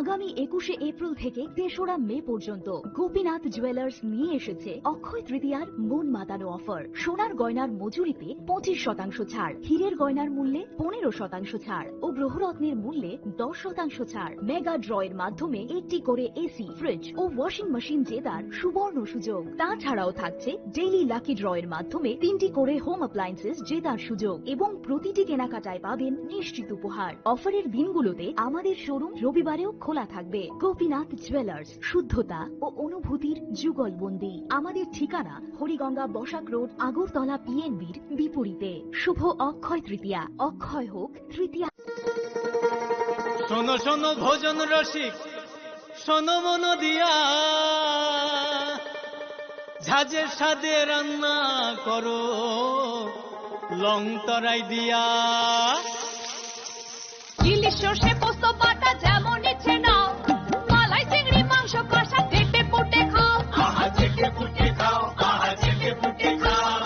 আগামী একুশে এপ্রিল থেকে তেসরা মে পর্যন্ত গোপীনাথ জুয়েলার্স নিয়ে এসেছে অক্ষয় তৃতীয়ার মন মাতানো অফার। সোনার গয়নার মজুরিতে পঁচিশ শতাংশ ছাড়, হীরের গয়নার মূল্যে পনেরো শতাংশ ছাড় ও গ্রহরত্নের মূল্যে দশ শতাংশ ছাড়। মেগা ড্রয়ের মাধ্যমে একটি করে এসি, ফ্রিজ ও ওয়াশিং মেশিন জেতার সুবর্ণ সুযোগ। তাছাড়াও থাকছে ডেইলি লাকি ড্রয়ের মাধ্যমে তিনটি করে হোম অ্যাপ্লায়েন্সেস জেতার সুযোগ এবং প্রতিটি কেনাকাটায় পাবেন নিশ্চিত উপহার। অফারের দিনগুলোতে আমাদের শোরুম রবিবারেও খোলা থাকবে। গোপীনাথ জুয়েলার্স, শুদ্ধতা ও অনুভূতির যুগলবন্দি। আমাদের ঠিকানা হরিগঙ্গা বসাক রোড, আগরতলা পিএনবির বিপরীতে। শুভ অক্ষয় তৃতীয়া, অক্ষয় হোক তৃতীয়া। শোনো শোনো ভোজন রসিক, শোনো মন দিয়া, ঝাঁঝের স্বাদে রান্না করো লং তরাই দিয়া। ইলিশ সর্ষে পোস্ত বাটা যেমন ইচ্ছে নাও, মালাই চিংড়ি মাংস কষা চেটে পুটে খাও। আহা, চেটে পুটে খাও, আহা, চেটে পুটে খাও।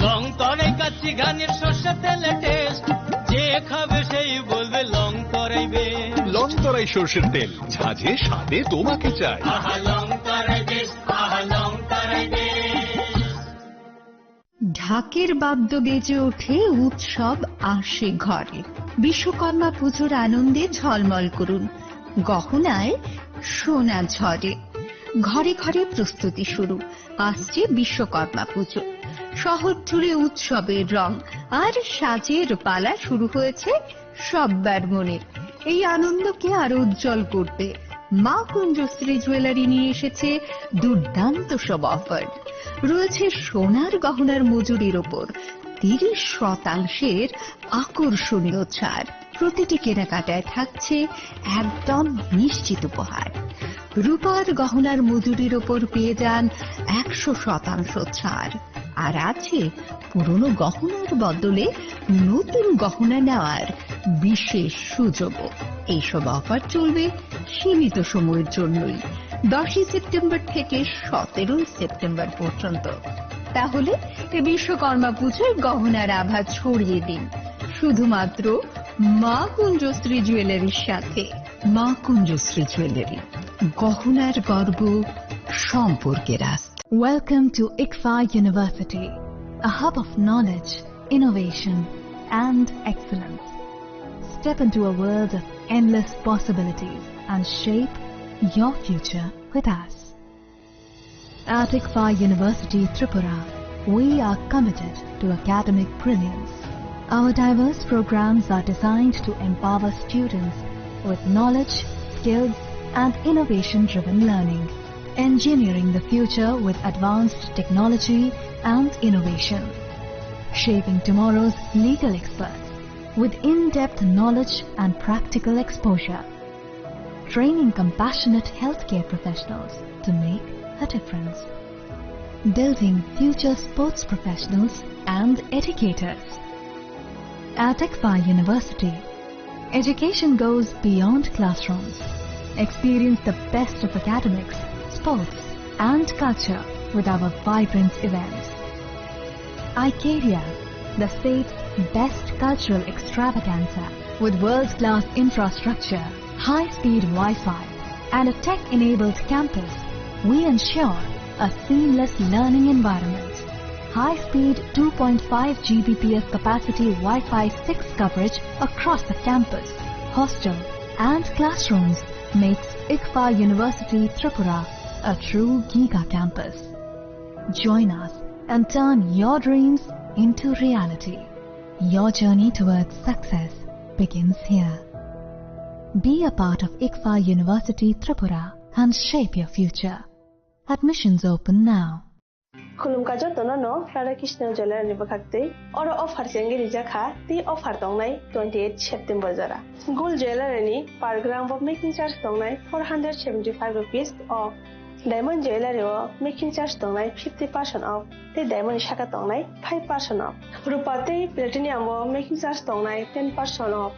লং তরাই কাচ্চি ঘানির সর্ষে তেলে টেস্ট, যে খাবে সেই বলবে লং তরাই বেশ। লং তরাই সর্ষের তেল, ঝাঁঝে স্বাদে তোমাকে চাই। আহা, লং তরাই বেশ, আহা, লং তরাই বেশ। ঢাকের বাদ্য বেজে ওঠে, উৎসব আসে ঘরে। বিশ্বকর্মা পুজোর আনন্দে ঝলমল করুন, গহনায় সোনা ঝরে। ঘরে ঘরে প্রস্তুতি শুরু, আসছে বিশ্বকর্মা পুজো। শহর জুড়ে উৎসবের রং আর সাজের পালা শুরু হয়েছে সব্বার মনে। এই আনন্দকে আরো উজ্জ্বল করতে মা কুঞ্জশ্রী জুয়েলারি নিয়ে এসেছে দুর্দান্ত সব অফার। রয়েছে সোনার গহনার মজুরির ওপর তিরিশ শতাংশের আকর্ষণীয় ছাড়। প্রতিটি কেনাকাটায় থাকছে একদম নিশ্চিত উপহার। রূপার গহনার মজুরির ওপর পেয়ে যান একশো শতাংশ ছাড়। আর আছে পুরনো গহনার বদলে নতুন গহনা নেওয়ার বিশেষ সুযোগও। এইসব অফার চলবে সীমিত সময়ের জন্যই, দশই সেপ্টেম্বর থেকে সতেরোই সেপ্টেম্বর পর্যন্ত। তাহলে এ বিশ্বকর্মা পুজোয় গহনার আভা ছড়িয়ে দিন শুধুমাত্র মা কুঞ্জশ্রী জুয়েলারির সাথে। মা কুঞ্জশ্রী জুয়েলারি, গহনার গর্ব, সম্পর্কের আস্থা। Welcome to ICFAI University, a hub of knowledge, innovation, and excellence. Step into a world of endless possibilities and shape your future with us. At ICFAI University Tripura, we are committed to academic brilliance. Our diverse programs are designed to empower students with knowledge, skills, and innovation-driven learning, engineering the future with advanced technology and innovation, shaping tomorrow's legal experts with in-depth knowledge and practical exposure, training compassionate healthcare professionals to make a difference, building future sports professionals and educators. At ICFAI University, education goes beyond classrooms. Experience the best of academics, sports, and culture with our vibrant events. Icaria, the state's best cultural extravaganza. With world-class infrastructure, high-speed Wi-Fi, and a tech-enabled campus, we ensure a seamless learning environment. High-speed two point five G B P S capacity Wi-Fi six coverage across the campus, hostel, and classrooms makes ICFAI University Tripura a true giga campus. Join us and turn your dreams into reality. Your journey towards success begins here. Be a part of ICFAI University Tripura and shape your future. Admissions open now. Khulumkha jotono no Radha Krishna Jewellery ni bwkhak twi. Oro offer chengwi rijak kha, tei offer tongnai twenty eight September jora. Gold Jewellery ni per gram bo making charge tongnai four hundred seventy five rupees off. Diamond Jewellery o making charge tongnai fifty percent off, tei diamond ni saka tongnai five percent off. Rupa tei platinum bo making charge tongnai ten percent off,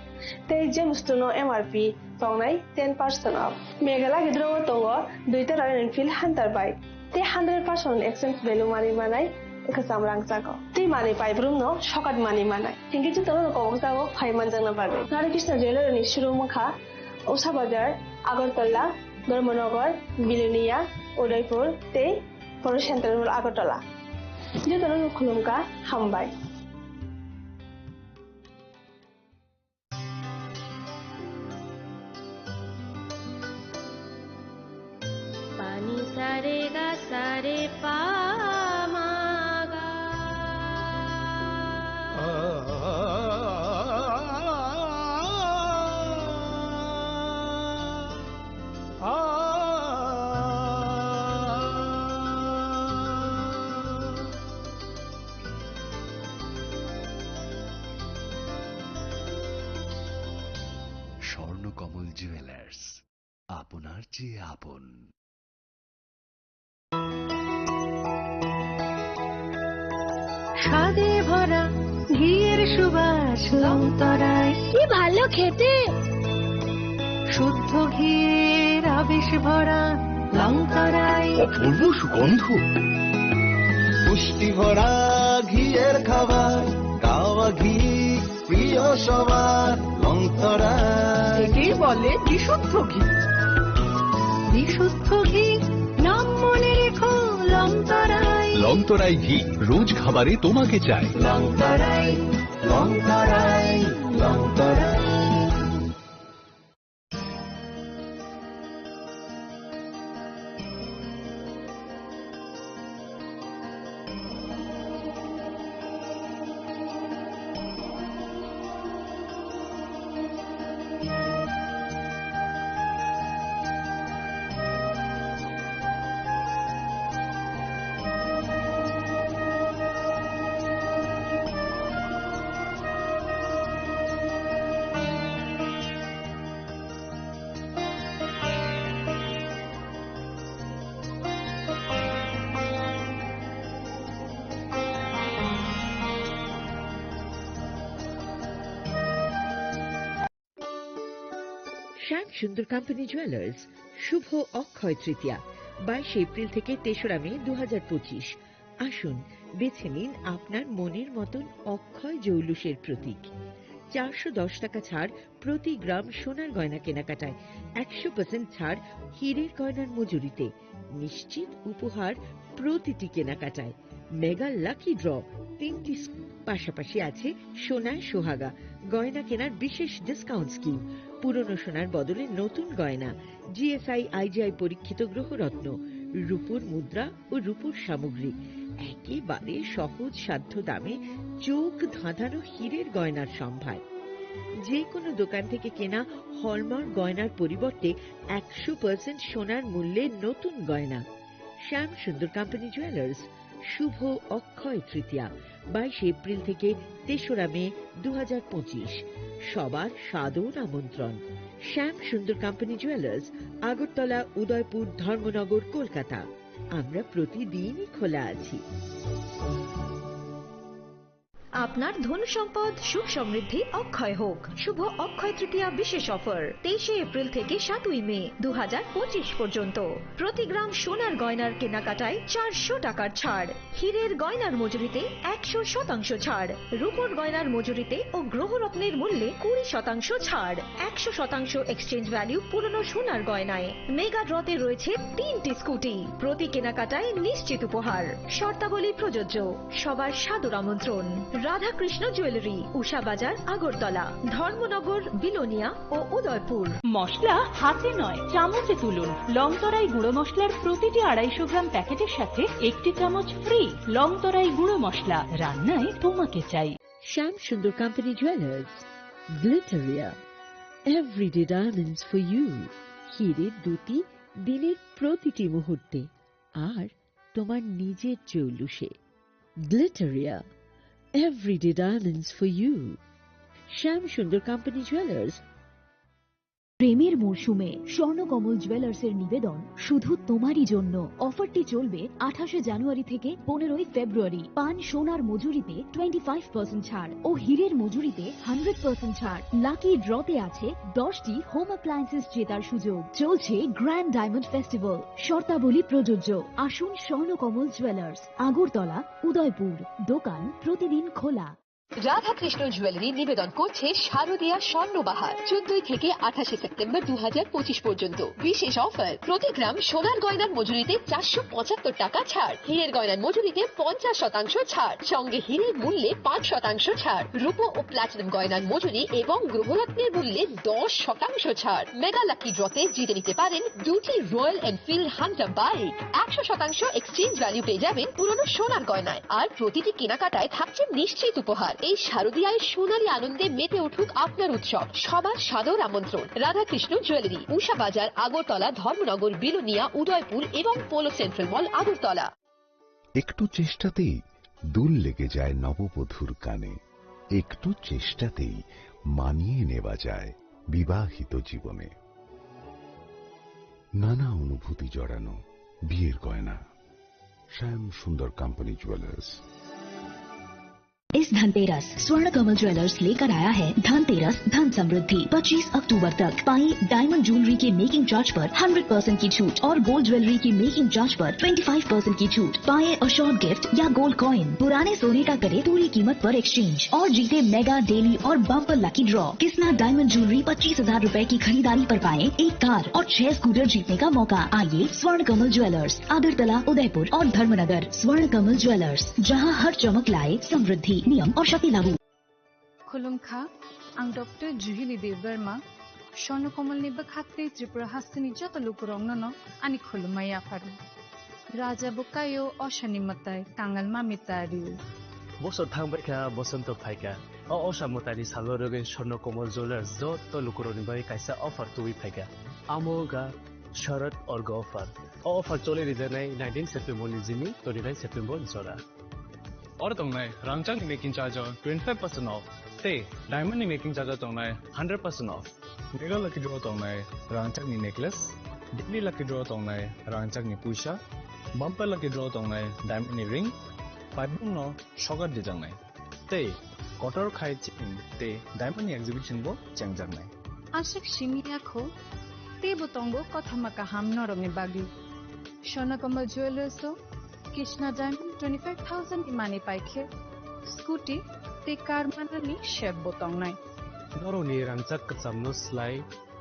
tei gemstone no M R P tongnai ten percent off. Mega Lucky Draw o tongo duita Royal Enfield Hunter bike tei hundred percent exchange value manwi manai kwcham rangchago. Tei manwi paibrum no sokat manwi manai. Hinkhe jotono kobokjago phai manjakna bagwi. Radha Krishna Jewellery ni showroom wngkha Usha Bazar, Agartala, Dharmanagar, Bilonia, Udaipur tei Polo Central Mall Agartala. Jotono khulumkha, hambai. Pani sare ga sare pa ma ga. Swarnakamal jewellers, আপনার চেয়ে আপন। স্বাদে ভরা ঘিয়ের সুবাস লংতরাই। কি ভালো খেতে! শুদ্ধ ঘিয়ের আবেশ ভরা লংতরাই। অপূর্ব সুগন্ধ। পুষ্টি ভরা ঘিয়ের খাবার, গাওয়া ঘি প্রিয় সবার, লংতরাই। একেই বলে বিশুদ্ধ ঘি। বিশুদ্ধ ঘি, নাম মনে রেখো, লংতরাই। লংতরাই ঘি, রোজ খাবারে তোমাকে চাই। লংতরাই, লংতরাই, লংতরাই। শ্যাম সুন্দর কোম্পানি জুয়েলার্স, শুভ অক্ষয় তৃতীয়া, বাইশে এপ্রিল থেকে তেসরা মে দু হাজার পঁচিশ। আসুন, বেছে নিন আপনার মনের মতন অক্ষয় জৌলুসের প্রতীক। চারশো দশ টাকা ছাড় প্রতি গ্রাম সোনার গয়না কেনাকাটায়, একশো পার্সেন্ট ছাড় হীরের গয়নার মজুরিতে, নিশ্চিত উপহার প্রতিটি কেনাকাটায়। মেগা লাকি ড্র, তিনটি স-, পাশাপাশি আছে সোনায় সোহাগা, গয়না কেনার বিশেষ ডিসকাউন্ট স্কিম, পুরনো সোনার বদলে নতুন গয়না, G S I, I G I পরীক্ষিত গ্রহরত্ন, রূপোর মুদ্রা ও রূপোর সামগ্রী, একেবারে সহজ সাধ্য দামে চোখ ধাঁধানো হীরের গয়নার সম্ভার। যে কোনো দোকান থেকে কেনা হলমার্ক গয়নার পরিবর্তে একশো পার্সেন্ট সোনার মূল্যে নতুন গয়না। শ্যাম সুন্দর কোম্পানি জুয়েলার্স, শুভ অক্ষয় তৃতীয়া, বাইশে এপ্রিল থেকে তেসরা মে দু হাজার পঁচিশ। সবার সাদর আমন্ত্রণ। শ্যাম সুন্দর কোম্পানি জুয়েলার্স, আগরতলা, উদয়পুর, ধর্মনগর, কলকাতা। আমরা প্রতিদিনই খোলা আছি। আপনার ধন সম্পদ সুখ সমৃদ্ধি অক্ষয় হোক। শুভ অক্ষয় তৃতীয়া বিশেষ অফার, তেইশে এপ্রিল থেকে সাতই মে দু হাজার পঁচিশ পর্যন্ত। প্রতি গ্রাম সোনার গয়নার কেনাকাটায় চারশো টাকার ছাড়, হীরের গয়নার মজুরিতে একশো শতাংশ ছাড়, রূপোর গয়নার মজুরিতে ও গ্রহরত্নের মূল্যে কুড়ি শতাংশ ছাড়, একশো শতাংশ এক্সচেঞ্জ ভ্যালু পুরনো সোনার গয়নায়। মেগা ড্রতে রয়েছে তিনটি স্কুটি, প্রতি কেনাকাটায় নিশ্চিত উপহার। শর্তাবলী প্রযোজ্য। সবার সাদর আমন্ত্রণ। রাধাকৃষ্ণ জুয়েলারি, উষা বাজার, আগরতলা, ধর্মনগর, বিলোনিয়া ও উদয়পুর। মশলা হাতে নয়, চামচে তুলুন। লংতরাই গুঁড়ো মশলার প্রতিটি আড়াইশো গ্রাম প্যাকেটের সাথে একটি চামচ ফ্রি। লংতরাই গুঁড়ো মশলা, রান্নায় তোমাকে চাই। Shyam Sundar company jewellers, Glitteria, everyday diamonds for you. হীরের দ্যুতি দিনের প্রতিটি মুহূর্তে। আর তোমার নিজের জৌলুসে। Glitteria, everyday diamonds for you. Shyam Sundar company jewellers. প্রেমের মরশুমে স্বর্ণকমল জুয়েলার্সের নিবেদন শুধু তোমারই জন্য। অফারটি চলবে আঠাশে জানুয়ারি থেকে পনেরোই ফেব্রুয়ারি। পান সোনার মজুরিতে টোয়েন্টি ফাইভ পার্সেন্ট ছাড় ও হীরের মজুরিতে হান্ড্রেড পার্সেন্ট ছাড়। লাকি ড্রতে আছে দশটি হোম অ্যাপ্লায়েন্সেস জেতার সুযোগ। চলছে গ্র্যান্ড ডায়মন্ড ফেস্টিভ্যাল, শর্তাবলী প্রযোজ্য। আসুন স্বর্ণকমল জুয়েলার্স, আগরতলা, উদয়পুর। দোকান প্রতিদিন খোলা। রাধাকৃষ্ণ জুয়েলারি নিবেদন করছে শারদীয়া স্বর্ণবাহার, চোদ্দই থেকে আঠাশে সেপ্টেম্বর দু হাজার পঁচিশ পর্যন্ত। বিশেষ অফার, প্রতি গ্রাম সোনার গয়নার মজুরিতে চারশো পঁচাত্তর টাকা ছাড়, হীরের গয়নার মজুরিতে পঞ্চাশ শতাংশ ছাড়, সঙ্গে হীরের মূল্যে পাঁচ শতাংশ ছাড়, রূপো ও প্লাটিনাম গয়নার মজুরি এবং গ্রহরত্নের মূল্যে দশ শতাংশ ছাড়। মেগা লাকি ড্রতে জিতে নিতে পারেন দুটি রয়্যাল এনফিল্ড হান্টার বাইক, একশো শতাংশ এক্সচেঞ্জ ভ্যালু পেয়ে যাবেন পুরনো সোনার গয়নায়। আর প্রতিটি কেনাকাটায় থাকছে নিশ্চিত উপহার। এই শারদীয়ায় সোনালী আনন্দে মেতে উঠুক আপনার উৎসব। সবার সাদর আমন্ত্রণ। রাধাকৃষ্ণ জুয়েলারি, উষা বাজার, আগরতলা, ধর্মনগর, বিলোনিয়া, উদয়পুর এবং পোলো সেন্ট্রাল মল, আগরতলা। একটু চেষ্টাতেই দুল লেগে যায় নববধূর কানে, একটু চেষ্টাতেই মানিয়ে নেওয়া যায় বিবাহিত জীবনে। নানা অনুভূতি জড়ানো বিয়ের গয়না। শ্যাম সুন্দর কোম্পানি জুয়েলার্স। इस धनतेरस स्वर्ण कमल ज्वेलर्स लेकर आया है धनतेरस धन समृद्धि। पच्चीस अक्टूबर तक पाएं डायमंड ज्वेलरी के मेकिंग चार्ज पर हंड्रेड परसेंट की छूट और गोल्ड ज्वेलरी की मेकिंग चार्ज पर ट्वेंटी फ़ाइव परसेंट की छूट। पाएं अशोर्ड गिफ्ट या गोल्ड कॉइन। पुराने सोने का करें पूरी कीमत पर एक्सचेंज और जीते मेगा डेली और bumper lucky draw. Kisna diamond jewellery पच्चीस हज़ार रुपए की खरीदारी पर पाएं एक कार और छह स्कूटर जीतने का मौका। आइए स्वर्ण कमल ज्वेलर्स, अगरतला, उदयपुर और धर्मनगर। स्वर्ण कमल ज्वेलर्स, जहां हर चमक लाए समृद्धि। नियम और शर्तें लागू। Khulumkha, ang Doctor Juhili Debbarma, Swarnakomalni bwkhak tei Tripura hasteni joto lukurokno no ani khulumma yapharo. Raja bo kaio, osani mwtai, kangal mami tario. Bosor thangbaikha, bosonto phaikha. O osa mwtaini salo rwgwi Swarnakomal Jewellers joto lukurokni bagwi kaisa offer tubui phaikha. Amo wngkha Sharad Orga offer. O offer choli rijaknai nineteen September ni jini twenty-nine September jora. Oro tongnai rangchakni making charge o twenty-five percent off, tei diamond ni making charge o tongnai hundred percent off. Mega Lucky Draw tongnai rangchakni necklace, Daily Lucky Draw tongnai rangchakni puisa, Bumper Lucky Draw tongnai diamond ni ring, paibung no sokat dijaknai. Tei kotor khai chini tei diamond ni exhibition bo chengjaknai. Aswk simi yakho, teibo tongo kothoma kaham norokni bagwi. Swarnakomal Jewellers o Krishna Diamond twenty-five thousand ni manwi paikhe, scooty tei car manani sep bo tongnai. Norokni rangchak kwchamno slai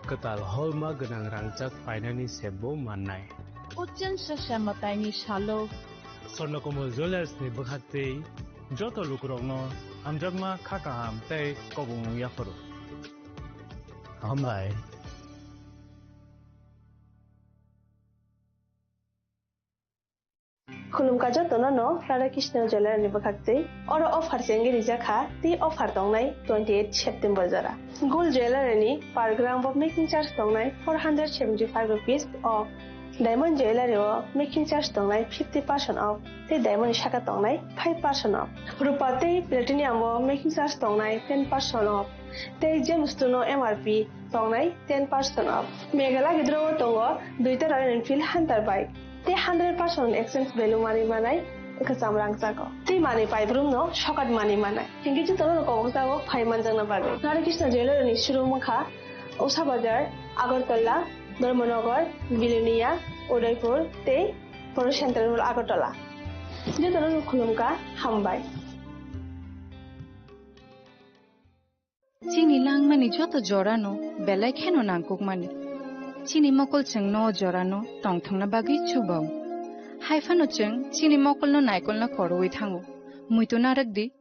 kwtal holma gwnang rangchak painani sep bo mannai. Uchan sasa mwtaini salo. Swarnakomal Jewellers ni bwkhak tei joto lukurokno hamjakma kha kaham tei kobongmung yapharo. Hambai. Khulumkha jotono no Radha Krishna Jewellery ni bwkhak tei oro offer chengwi rijak kha tei offer tongnai twenty eight September jora. Gold Jewellery ni per gram bo making charge tongnai four hundred seventy five rupees off. Diamond Jewellery o making charge tongnai fifty percent off tei diamond ni saka tongnai five percent off. Rupa tei platinum o making charge tongnai ten percent off tei Gemstone o M R P tongnai ten percent off. Mega Lucky Draw o tongo duita Royal Enfield Hunter bike. Tei hundred percent exchange value manwi manai kwcham rangchago. Tei manwi paibrumno sokat manwi manai. Hinkhe jotono kobokjago phai manjakna bagwi. Radha Krishna Jewellery ni showroom wngkha Usha Bazar, Agartala, Dharmanagar, Bilonia, Udaipur tei Polo Central Mall Agartala. Jotono khulumkha, hambai. Chini langmani joto jorano belai kheno nangkukmani. Chini mokol chwngno o jorano tongthokna bagwi chubao. Haiphano chwng chini mokolno naikolna korowi thango. Muitu narwkdi,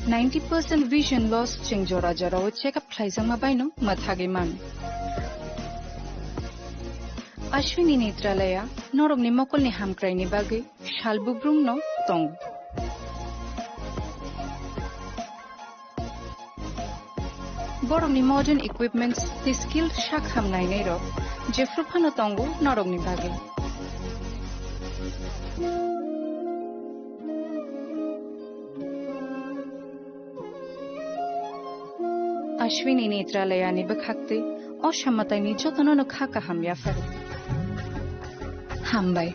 ninety percent vision loss chwng jora jorao check up khlaijakma baino mwthagwi mano. Ashwini Netralaya norokni mokolni hamkraini bagwi sal bubrumno tongo. Borokni modern equipments tei skilled sak ham nainairok jephru phano tongo norokni bagwi. Ashwini Netralayani bwkhaktwi o samataini jotono no kha kaham yapharo. Hambai.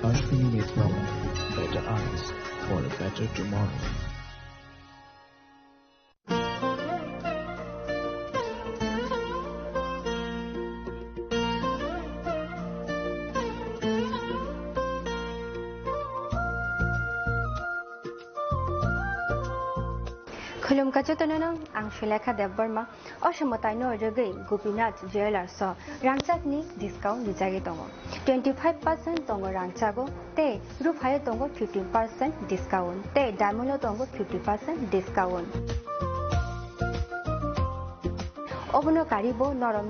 Ashwini Netralayani, better eyes for a better tomorrow. Khulumkha jotono no, ang Sulekha Debbarma. O samataino rwgwi Gopinath Jewellers o rangchakni discount rijagwi tongo. Twenty five percent tongo rangchago tei ruphaio tongo fifteen percent discount tei diamond o tongo fifty percent discount. Obono karibo norok